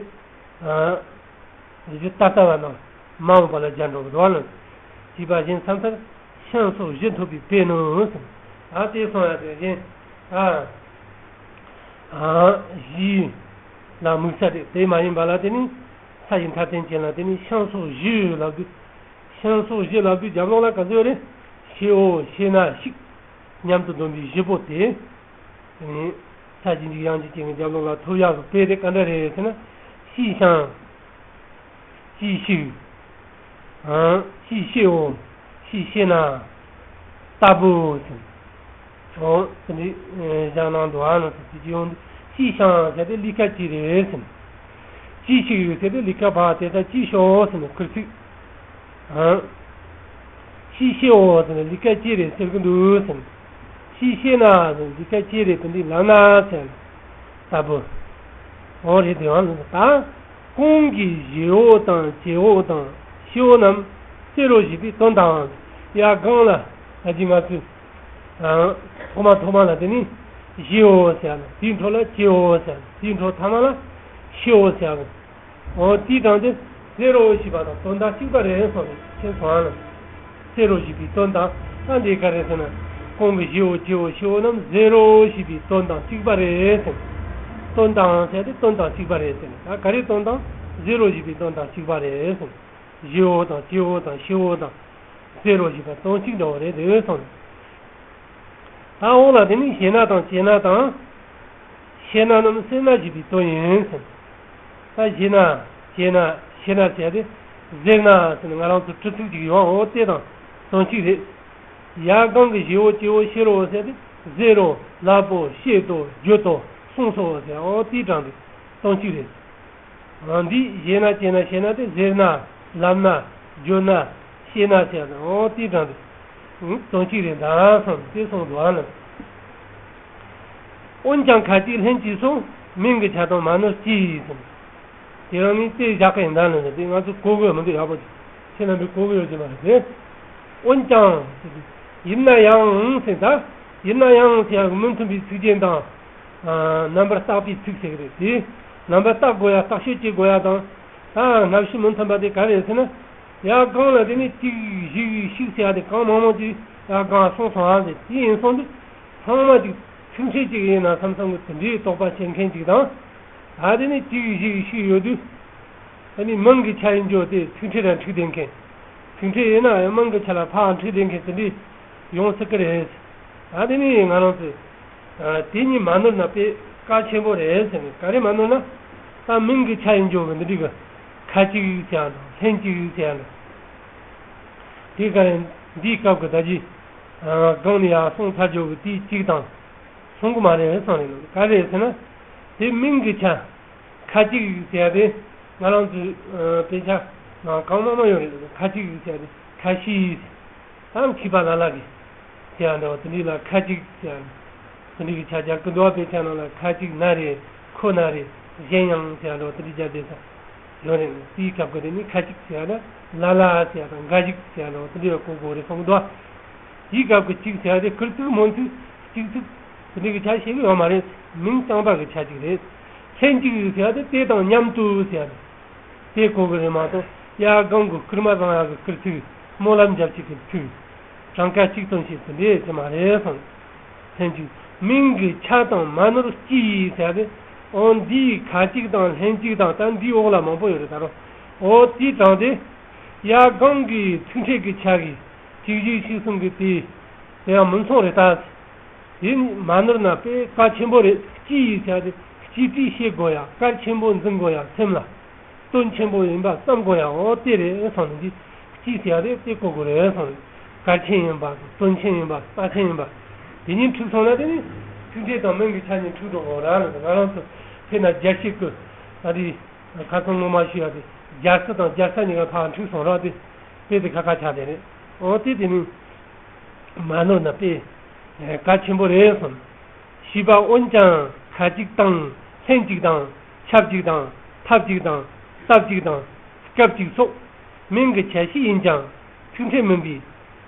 ཨ། ཡི་གེ་ད་ལྟ་བ་ན་མ་འོངས་པ་ལ་སྦྱར་འགྲོ་གི་འདུག་བ་ལ། ཅེས་པ་གཞན་མཚམས་མཐར་ཤིང་སོགས་བཞི་ཐོབ་པའི་དཔེ་ནི་ཟེར། ད་དེ་སོང་ཡ་དེ་གཞན། ཨ། ཨ། བཞི་ལ་དམིགས་བསལ་རེད། དེ་མ་ཡིན་པ་ལ་དེ་ནི་ས་ཡི་མཐའ་རྟེན་ཅན་ལ་དེ་ནི་ཤིང་སོགས་བཞི་ལབ་དུས། ཤིང་སོགས་བཞི་ལབ་དུས་རྒྱབ་ལོགས་ལ་ག་ཚོད་རེད། ཤེའུ་ཤེ་ན་ཤིག་མཉམ་དུ་བསྡོམས་པའི་བཞི་པོ་དེ། དེ་ནི་ས་རྗེས་འཇུག་ཡང་འཇུག་ཅན་གྱི་རྒྱབ་ལོགས་ལ་ཐོབ་ཡག་གི་དཔེ་དེ་ག་འདྲ་རེད་ཟེར་ན། ཤེས་ཤིང་། ཅེས་ཤིག་ཨང་། ཅེས་ཤེའོ། ཅེས་ཤེ་ན། ལྟ་བུ་ཟེར། འོ་དེ་འདྲའི་བཞག་གནང་འདུག་ཨ་ནི་དེ་ཅི་ཡོང་དུས་ཅེས་ཤིང་ཟེར་ཏེ་ལས་ཀ་ཅི་རེད་ཟེར། ཅེས་ཤིག་ཟེར་ཏེ་ལས་ཀ་བ་དེ་ལྟར་ཅེས་ཤོ་ཟེར་ནས་ཁུར་ཚིག་ཨང་། ཅེས་ཤེའོ་ཟེར་ནས་ལས་ཀ་ཅི་རེད་ཟེར་གི་འདུག་ཟེར། ཅེས་ཤེ་ན་ཟེར་ལས་ཀ་ཅི་རེད་དེ་འདྲའི་ལབ་ན་ཟེར། ལྟ་བུ། འོ་རེད་དེ་ཡང་ད། གོང་གི་བཞི་འོག་དང་ཇེ་འོག་དང་ཤེའོ་རྣམས་གསེར་རོ་བཞི་པའི་དོན་དང་། ཡ་གང་ལ་ད་ཅི་ང་ཚོས། ཨང་། ཐོག་མ་ཐོག་མ་ལ་དེ་ནི་ཞེའོ་ཟེར་ལ། དེའི་འཕྲོ་ལ་ཅེའོ་ཟེར་ལ། དེའི་འཕྲོ་ཐ་མ་ལ་ཤེའོ་ཟེར་ལ། འོ་དེའི་གྲངས་དེ་གསེར་རོ་བཞི་པ་དང་དོན་དག་གཅིག་པ་རེད་སོང་ནས་ཁྱེད་སོང་ཨ་ལ། གསེར་རོ་བཞི་པའི་དོན་དང་ ད་འདི་ག་རེ་ཟེར་ན། གོང་གི་བཞི་བོ་ཇི་བོ་ཤི་བོ་རྣམས་ཟེར་རོ་ཞེས་པའི་དོན་དང་གཅིག་པ་རེད་ཟེར། དོན་དང་ཟེར་ཏེ་དོན་དང་གཅིག་པ་རེད་ཟེར། ད་ག་རེ་དོན་དང་ཟེར་རོ་ཞེས་པའི་དོན་དང་གཅིག་པ་རེད་ཟེར། བཞི་བོ་དང་ཇི་བོ་དང་ཤི་བོ་དང་ཟེར་རོ་ཞེས་པ་དོན་གཅིག་འདྲ་བོ་རེད་དེ་སོང་། ད་འོག་ལ་དེ་ནི་ཞེ་ན་དང་བྱེད་ན་དང་། ཤེ་ན་རྣམས་སེར་སྣ་ཞེས་པའི་དོན་ཡིན་ཟེར། ད་ཞེ་ན་བྱེད་ན་ཤེ་ན་ཟེར་ཏེ་ཟེར་ན་ཟེར་ན་ང་རང་ཚོ་གྲི་ཚིག་ཅིག་ཡོང་འོ་དེ་དང་དོན་གཅིག་རེད། ཡ་གང་གི་བཞི་བོ་ཇི་བོ་ཤི་རོ་ཟེར་ཏེ་ཟེར་རོ་ལབ་པོ་བཤད་དོ་བརྗོད་དོ་གསུངས་སོ་ཟེར་འོ་དེའི་གྲངས་དེ་དོན་གཅིག་རེད། འདི་ཞེ་ན་བྱེད་ན་ཤེ་ན་དེ་ཟེར་ན་ལབ་ན་བརྗོད་ན་ཤེས་ན་ཟེར་ན་འོ་དེའི་གྲངས་དེ་དོན་གཅིག་རེད་ད་སོང་དེ་སོང་འདུག་ཨ་ལ། འོན་ཀྱང་ཁ་ཅིག་ལྷན་ཅིག་སོགས་མིང་གི་ཆ་དང་མ་ནོར་གྱིས་ཟེར། དེ་རང་ནི་དེ་བཞག་གི་ཡིན་ད་ལ་ཟེར་དེ་ང་ཚོ་གོ་གི་མི་འདུག་ཡག་པོ་ཁྱེད་རྣམ་པས་གོ་གི་ཡོད་ཀྱི་མ་རེད་དེ། འོན་ཀྱང་ཟེར་དེ། ཡིན་ན་ཡང་ཟེར་ད། ཡིན་ན་ཡང་ཟེར་ཡག་མི་མཐུན་པའི་ཚིག་རྒྱན་དང་། རྣམ་པར་བརྟག་པའི་ཚིག་ཟེར་གི་རེད་དེ། རྣམ་པར་བརྟག་དགོས་ཡ་བརྟག་དཔྱད་བྱེད་དགོས་ཡ་དང་། ད་སྔ་ཕྱི་མི་མཐུན་པ་དེ་ག་རེད་ཟེར་ན། ཡ་གང་ལ་དེ་ནི་གཅིག་བཞི་ཞིག་ཟེར་ཡ་དེ་གང་མང་མང་ཅིག་ཡ་གང་སོང་སོང་ཨ་ཟེར་དེ་ཡིན་སོང་དུས། ཚང་མ་ཅིག་ཚིག་ཕྲད་ཅིག་ཡིན་ན་བསམ་བསམ་གི་དེ་འདྲའི་དོགས་པ་བྱེད་མཁན་ཅིག་དང་། ད་དེ་ནི་གཅིག་བཞི་ཞིག་ཡོད་དུས། ཨ་ནི་མིང་གི་ཆ་ཡིན་རྒྱུ་དེ་ཚིག་ཕྲད་ར་འཁྲིག་བསྡད་མཁན། ཚིག་ཕྲད་ཡིན་ན་ཡང་མིང་གི་ཆ་ལ་ཕར་འཁྲིག་བསྡད་མཁན་དེ་འདྲའི་ཡོང་སྲིད་གི་རེད། ད་དེ་ནི་ང་རང་ཚོས། དེ་གཉིས་མ་ནོར་ན་དཔེ་གལ་ཆེན་པོ་རེད་ཟེར་ནས་ག་རེ་མ་ནོར་ན། ད་མིང་གི་ཆ་ཡིན་རྒྱུ་གི་འདི་འདྲི་གི་ཁ་ཅིག་ཟེར་ཡ་དང་ལྷན་ཅིག་ཟེར་ཡ་དང་། དེ་ག་རེ་འདིའི་སྐབས་ཀྱི་ད་ཅི། སྒང་ནས་ཡར་སོང་ཚར་རྒྱུ་གི་དེའི་གཅིག་དང་། སོང་གི་མ་རེད་བསམ་རེད་ག་རེ་ཟེར་ན། དེ་མིང་གི་ཆ། ཁ་ཅིག་ཟེར་ཡ་དེ་ང་རང་ཚོའི་དཔེ་ཆ་ནང་གང་མང་མང་ཡོད་རེད། ཁ་ཅིག་ཟེར་ཡ་དེ་ཁ་ཤས་དང་མཁས་པ་ལ་ལ་གི་ཟེར་ཡ་འདྲ་བ་དེ་འདྲ་ལ་ཁ་ཅིག་ཟེར་ཡ་དེ་འདྲ་གི་ཆ་རྒྱག་གི་འདུག་དཔེ་ཆ་ནང་ལ་ཁ་ཅིག་ན་རེ་ཁོ་ན་རེ་གཞན་ཡང་ཟེར་ཡ་འདྲ་བ་དེ་འདྲ་རྒྱག་བསྡད་ས་ཡོད་རེད། དེའི་སྐབས་ཀྱི་དེ་ནི་ཁ་ཅིག་ཟེར་ཡ་ལ་ལ་ལ་ཟེར་ཡ་དང་འགའ་ཞིག་ཟེར་ཡ་འདྲ་བ་དེ་འདྲ་ཡོད་གོ་དགོས་རེད་བསམ་གི་འདུག་དེའི་སྐབས་ཀྱི་ཅིག་ཟེར་ཡ་དེ་ཁིར་ཚིག་མོ་ཚིག་ཅིག་ཚིག་དེ་འདྲ་གི་ཆ་ཤེས་གི་ཡོད་མ་རེད། མིང་རྐྱང་པ་གི་ཆ་ཅིག་རེད། ལྷན་ཅིག་ཟེར་ཡ་དེ་དེ་དང་མཉམ་དུ་ཟེར་ཡ་རེད། དེ་གོ་གི་རེད་མ་གཏོགས་ཡ་གང་གི་ཁིར་མ་བཟང་ཡ་གི་ཁིར་ཚིག་སྨོན་ལམ་རྒྱབ་ཅིག་གི་ཚིག་གྲངས་ཀ་གཅིག་ཙམ་ཞིག་ཏུ་འདྲེས་ཀྱི་མ་རེད་སོང་། ལྷན་ཅིག་མིང་གི་ཆ་དང་མ་ནོར་གྱིས་ཟེར་ཡ་དེ། འོ་འདིའི་ཁ་ཅིག་དང་ལྷན་ཅིག་དང་ད་འདིའི་འོག་ལ་མང་པོ་ཡོད་རེད་ད་རུང་། འོ་དེའི་གྲངས་དེ། ཡ་གང་གི་ཚིག་ཕྲད་ཀྱི་ཆ་གི་གཅིག་བཞི་ཞིག་གསུང་གི་དེ། དེ་ཡང་མི་མཚུངས་རེད་ད། དེ་མ་ནོར་ན་དཔེ་གལ་ཆེན་པོ་རེད། གཅིག་ཡིན་ཟེར་ཡ་དེ་གཅིག་སྒྲིལ་བྱེད་དགོས་ཡ་གལ་ཆེན་པོ་འཛིན་དགོས་ཡ་སེམས་ལ། དོན་ཆེན་པོ་ཡིན་པ་བསམ་དགོས་ཡ་འོ་དེ་རེད་སོང་ནས་འདི་གཅིག་ཟེར་ཡ་དེ་དེ་གོ་དགོས་རེད་སོང་ནས་གལ་ཆེན་ཡིན་པ་དོན་ཆེན་ཡིན་པ་རྩ་ཆེན་ཡིན་པ་དེ་གཉིས་འཁྲུག་སོང་ན་དེ་ནི་ཚིག་ཕྲད་དང་མིང་གི་ཆ་གཉིས་འཁྲུག་འགྲོ་དགོས་ར་ལ་ང་རང་ཚོ་དེ་ན་རྒྱལ་སྲས་ཀྱི་ད་རེས་ཁ་སང་ངོ་མ་ཞུ་ཡ་དེ་རྒྱལ་སྲས་དང་རྒྱལ་ས་གཉིས་ཀ་ཕར་འཁྲུག་སོང་ར་དེ་དཔེ་དེ་ཁ་ཁ་ཆགས་དེ་རེད་འོ་དེ་དེ་ནི། མ་ནོར་ན་དཔེ་གལ་ཆེན་པོ་རེད་གསུངས། ཞེས་པ་འོན་ཀྱང་ཁ་ཅིག་དང་ལྷན་ཅིག་དང་ཆབས་ཅིག་དང་ཐབས་ཅིག་དང་སྟབས་ཅིག་དང་སྐབས་ཅིག་སོགས་མིང་གི་ཆ་ཤས་ཡིན་ཀྱང་ཚིག་ཕྲད་མིན་པས་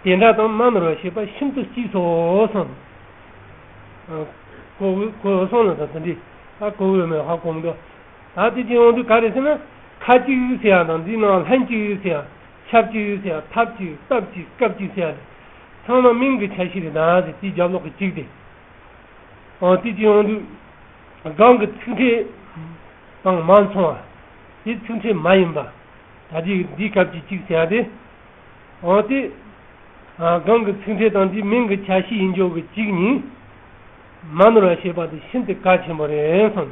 དེ་འདྲ་དང་མ་ནོར་བ་ཞེས་པ་ཤིན་ཏུ་གཅིག་སོ་གསུངས། གོ་གོ་སོང་ལ་དང་དེ་འདྲའི་ཨ་གོ་བའི་མེད་ཧ་གོ་མི་འདུག་ད་དེ་ཅི་ཡོང་དུས་ག་རེ་ཟེར་ན་ཁ་ཅིག་ཟེར་ཡ་དང་འདི་ནང་ལྷན་ཅིག་ཟེར་ཡ་ཆབས་ཅིག་ཟེར་ཡ་ཐབས་ཅིག་སྟབས་ཅིག་སྐབས་ཅིག་ཟེར་ཡ་ཚང་མ་མིང་གི་ཆ་ཤས་རེད་ད་ཟེར་དེའི་རྒྱབ་ལོགས་ཀྱི་གཅིག་དེ། ཨོ་དེ་ཅི་ཡོང་དུས། སྒང་གི་ཚིག་ཕྲད་དང་མ་མཚུངས་པ། དེ་ཚིག་ཕྲད་མ་ཡིན་པ། ད་དེ་འདིའི་སྐབས་ཀྱི་གཅིག་ཟེར་ཡ་དེ། ཨོ་དེ། སྒང་གི་ཚིག་ཕྲད་དང་དེའི་མིང་གི་ཆ་ཤས་ཡིན་རྒྱུ་གི་གཅིག་གཉིས། མ་ནོར་བ་ཞེས་པ་དེ་ཤིན་ཏུ་གལ་ཆེན་པོ་རེད་གསུངས།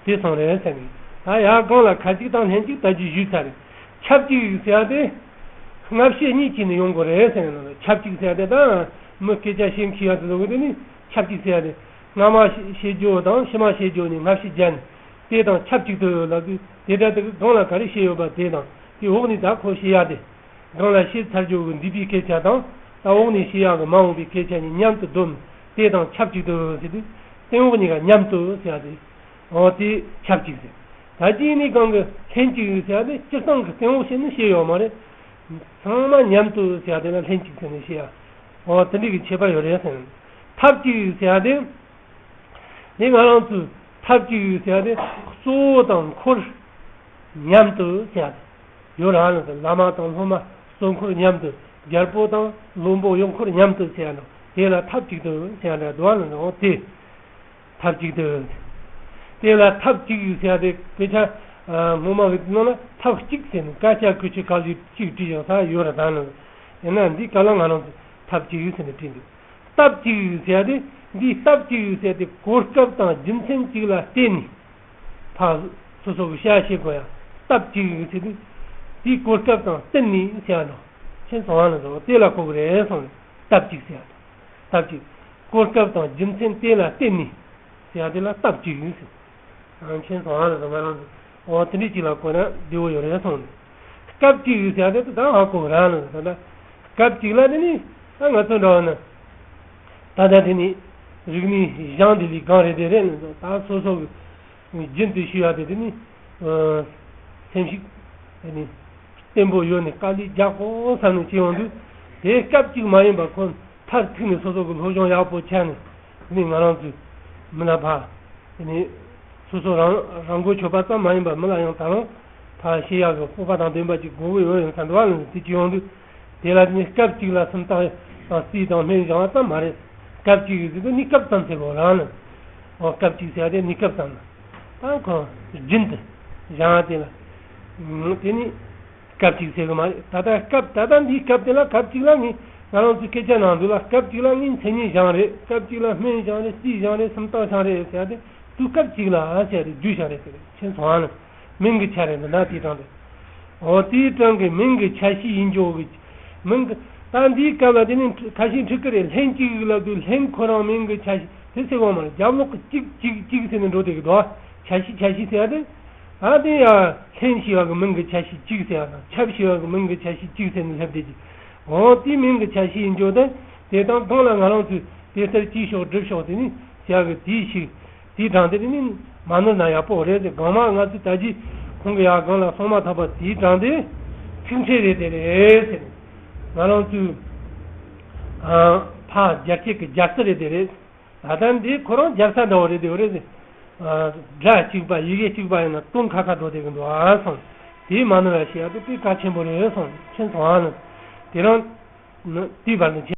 དེ་སོང་རེད་ཟེར་ནས། ད་ཡར་སྒང་ལ་ཁ་ཅིག་དང་ལྷན་ཅིག་ད་ཅི་ཞུས་ཚར་རེད། ཆབས་ཅིག་ཟེར་ཡ་དེ། སྔ་ཕྱི་གཉིས་ཀྱིས་ནི་ཡོང་དགོས་རེད་ཟེར་ནས་ལབ་ཆབས་ཅིག་ཟེར་ཡ་དེ་ད། མི་སྐད་ཆ་བཤད་མཁན་ཡ་དེ་ཚོ་གི་དེ་ནི་ཆབས་ཅིག་ཟེར་ཡ་དེ། སྔ་མ་བཤད་རྒྱུ་དང་ཕྱི་མ་བཤད་རྒྱུ་ནི་སྔ་ཕྱི་སྦྱར་ནས། དེ་དང་ཆབས་ཅིག་ཏུ་ལབ་དུས་དེ་འདྲ་དེ་གི་སྒང་ལ་ག་རེ་བཤད་ཡོད་པ་དེ་དང་དེ་འོག་ནས་ད་ཁོ་བཤད་ཡ་དེ། སྒང་ལ་བཤད་ཚར་རྒྱུ་གི་འདས་པའི་སྐད་ཆ་དང་ད་འོག་ནས་བཤད་ཡག་གི་མ་འོངས་པའི་སྐད་ཆ་གཉིས་མཉམ་དུ་བསྡོམས་དེ་དང་ཆབས་ཅིག་ཏུ་ཟེར་དུས་སྟེང་འོག་གཉིས་ཀ་མཉམ་དུ་ཟེར་ཡ་དེ། འོ་དེ་ཆབས་ཅིག་ཟེར། ད་ཅི་ནི་གང་གི་ལྷན་ཅིག་ཟེར་ཡ་དེ་སྤྱིར་བཏང་གི་སྟེང་འོག་བཤད་ནི་བཤད་ཡོད་མ་རེད། ཚང་མ་མཉམ་དུ་ཟེར་ཡ་དེ་ལ་ལྷན་ཅིག་ཟེར་ནས་བཤད་ཡ། འོ་དེ་འདྲ་གི་ཁྱད་པར་ཡོད་རེད་ཟེར། ཐབས་ཅིག་ཟེར་ཡ་དེ། དེ་ང་རང་ཚོའི་ཐབས་ཅིག་ཟེར་ཡ་དེ་གཙོ་བོ་དང་འཁོར་མཉམ་དུ་ཟེར་ཡ་དེ་ཡོད་རང་ལ་བླ་མ་དང་སློབ་མ་གཙོ་འཁོར་མཉམ་དུ་ རྒྱལ་པོ་དང་བློན་པོ་ཡུལ་འཁོར་མཉམ་དུ་ཟེར་ཡ་ནོ། དེ་ལ་ཐབས་ཅིག་ཏུ་ཟེར་ཡ་འདྲ་འདུག་ཨ་ནི་འོ་དེ། ཐབས་ཅིག་ཏུ། དེ་ལ་ཐབས་ཅིག་ཟེར་ཡ་དེ་དཔེ་ཆ་སྔོན་མ་གི་ནང་ལ་ཐབས་གཅིག་ཟེར་ནས་སྐད་ཆ་ཁུ་ཆུ་ག་ལུས་གཅིག་བྲིས་ཡོང་ས་ཡོད་ར་ད་ནི། ཡིན་ན་འདི་ག་ལ་ང་རང་ཚོ་ཐབས་ཅིག་ཟེར་ནས་བྲིས་འདུག་སྟབས་ཅིག་ཟེར་ཡ་དེ་འདི་སྟབས་ཅིག་ཟེར་ཡ་དེ་གོ་སྐབས་དང་རྒྱུ་མཚན་ཅིག་ལ་བརྟེན་ནས། ཕ། སོ་སོ་གི་བྱ་བྱེད་དགོས་ཡ། སྟབས་གཅིག་ཡིན་ཚེ་དུས། དེའི་གོ་སྐབས་དང་བསྟུན་ནས་བྱ་ཡ་འགྲོ། ཁྱེད་ཚོ་ཧང་ལ་འགྲོ་དེ་ལ་གོ་གི་རེད་སོང་ནས་སྟབས་གཅིག་ཟེར་ཡ་འགྲོ། སྟབས་གཅིག་གོ་སྐབས་དང་རྒྱུ་མཚན་དེ་ལ་བརྟེན་ནས་ཟེར་ཡ་དེ་ལ་སྟབས་གཅིག་ཡིན་ཟེར། ཁྱེད་ཚོ་ཧང་ལ་འགྲོ་ང་རང་ཚོ་འོ་དེ་འདྲའི་གཅིག་ལ་གོ་ན་བདེ་བོ་ཡོད་རེད་སོང་ནས། སྐབས་གཅིག་ཡིན་ཟེར་ཡ་དེ་ད་ཧ་གོ་གི་རང་ལ་ད་ལྟ། སྐབས་གཅིག་ལ་དེ་ནི་ད་ང་ཚོ་འདྲ་བ་ན། ད་ལྟ་དེ་ནི་རིག་གནས་གཞུང་དེ་ལས་གང་རེད་དེ་རེད་ནས་ད་སོ་སོ་གི་རྒྱུན་དུ་ཞུ་ཡ་དེ་དེ་ནི་སེམས་ཤུགས་དེ་ནི་བརྟན་པོ་ཡོད་ནས་དཀའ་ལས་རྒྱག་དགོས་བསམ་ནས་བྱེད་ཡོང་དུས། དེ་སྐབས་གཅིག་མ་ཡིན་པར་ཁོ་མཐར་ཐུག་ནས་སོ་སོ་གི་སློབ་སྦྱོང་ཡག་པོ་བྱས་ནས་དེ་ནི་ང་རང་ཚོའི་མི་ལ་ཕ་དེ་ནི་སོ་སོ་རང་རང་མགོ་ཆོད་པ་ཙམ་མ་ཡིན་པར་མི་ལ་ཡང་ད་རུང་ཕ་ཤེས་ཡག་གི་སྤོབས་པ་དང་ལྡན་པ་ཅིག་དགོས་ཀྱི་ཡོད་ཡིན་ས་འདུག་བ་ལ་དེ་བྱེད་ཡོང་དུས། དེ་ལ་ནི་སྐབས་གཅིག་ལ་སུམ་རྟགས་དང་རྩིས་དང་སྨན་སྦྱང་བ་ཙམ་མ་རེད། སྐབས་གཅིག་ཡོད་དུས་ནི་སྐབས་ཙམ་ཟེར་གོ་རང་ནི། འོ་སྐབས་གཅིག་ཟེར་ཡ་དེ་ནི་སྐབས་ཙམ་ལ། ད་ཁོ་རྒྱུན་དུ་སྦྱང་བ་དེ་ལ། དེ་ནི་སྐབས་གཅིག་ཟེར་གི་མ་རེད། ད་ལྟ་སྐབས་ད་ལྟ་འདིའི་སྐབས་དེ་ལ་སྐབས་གཅིག་ལ་ནི་ང་རང་ཚོའི་སྐད་ཆ་ནང་དུ་ལ་སྐབས་གཅིག་ལ་ནི་མཚན་ཉིད་སྦྱང་རེད། སྐབས་གཅིག་ལ་སྨན་སྦྱང་རེད། རྩིས་སྦྱང་རེད། སུམ་རྟགས་སྦྱང་རེད་ཟེར་ཡ་དེ་དུས་སྐབས་གཅིག་ལ་ཟེར་ཡ་དེ་བསྡུས་བཞག་རེད་ཟེར་རེད། ཁྱེད་ཚོ་ཧང་ལ། མིང་གི་ཆ་རེད་འདི་ན་དེའི་གྲངས་དེ། འོ་དེའི་གྲངས་ཀྱི་མིང་གི་ཆ་ཤས་ཡིན་འཇོག་གི། མིང་གི། ད་འདིའི་སྐབས་ལ་དེ་ནི་ཁ་ཤས་འཁྲིད་ཀི་རེད། ལྷན་ཅིག་ལབ་དུས་ལྷན་ཁོ་རང་མིང་གི་ཆ་ཤས་དེ་ཟེར་བ་མ་རེད། རྒྱབ་ལོགས་ཀྱི་གཅིག་གཅིག་གཅིག་ཟེར་ནས་འགྲོ་བསྡད་ཀྱི་འདུག་ཆ་ཤས་ཆ་ཤས་ཟེར་ཡ་དེ། ད་དེ་ཡ་ལྷན་ཞེས་པ་གི་མིང་གི་ཆ་ཤས་གཅིག་ཟེར་ཡ་དང་ཁྱབ་ཞེས་པ་གི་མིང་གི་ཆ་ཤས་གཅིག་ཟེར་ནས་སླེབས་བསྡད་ཀྱི། འོ་དེའི་མིང་གི་ཆ་ཤས་ཡིན་འཇོག་དེ། དེ་དང་སྟོང་ལ་ང་རང་ཚོས་དེ་ལྟར་གྱིས་ཤོག་སྒྲུབ་ཤོག་དེ་ནི་ཟེར་ཡ་གི་དེའི་ཤིག་དེའི་གྲངས་དེ་ནི་མ་ནོར་ན་ཡག་པོ་རེད་དེ། གང་མང་ང་ཚོས་ད་ཅི་ཁོང་གི་ཡར་སྒང་ལ་སོང་མ་ཐག་པ་དེའི་གྲངས་དེ་ཚིག་ཕྲད་རེད་དེ་རེད་ཟེར། ང་རང་ཚོའི་ཕ་རྒྱ་སྐྱེད་ཀྱི་རྒྱ་རྩི་རེད་དེ་རེད། ད་ལྟ་འདི་ཁོ་རང་རྒྱ་རྩ་འདྲ་བོ་རེད་དེ་རེད་ཟེར། སྒྲ་གཅིག་པ་ཡི་གེ་གཅིག་པ་ཡིན་ན་སྟོང་ཁ་ཁ་འགྲོ་དེ་གི་འདུག་ཨ་སོང་། དེའི་མ་ནོར་བ་ཞེས་ཡག་དེ་དཔེ་གལ་ཆེན་པོ་རེད་སོང་ཁྱེད་ཚོ་ཨ་ནི། དེ་རང་དེའི་བར་དུ་ཁྱེད།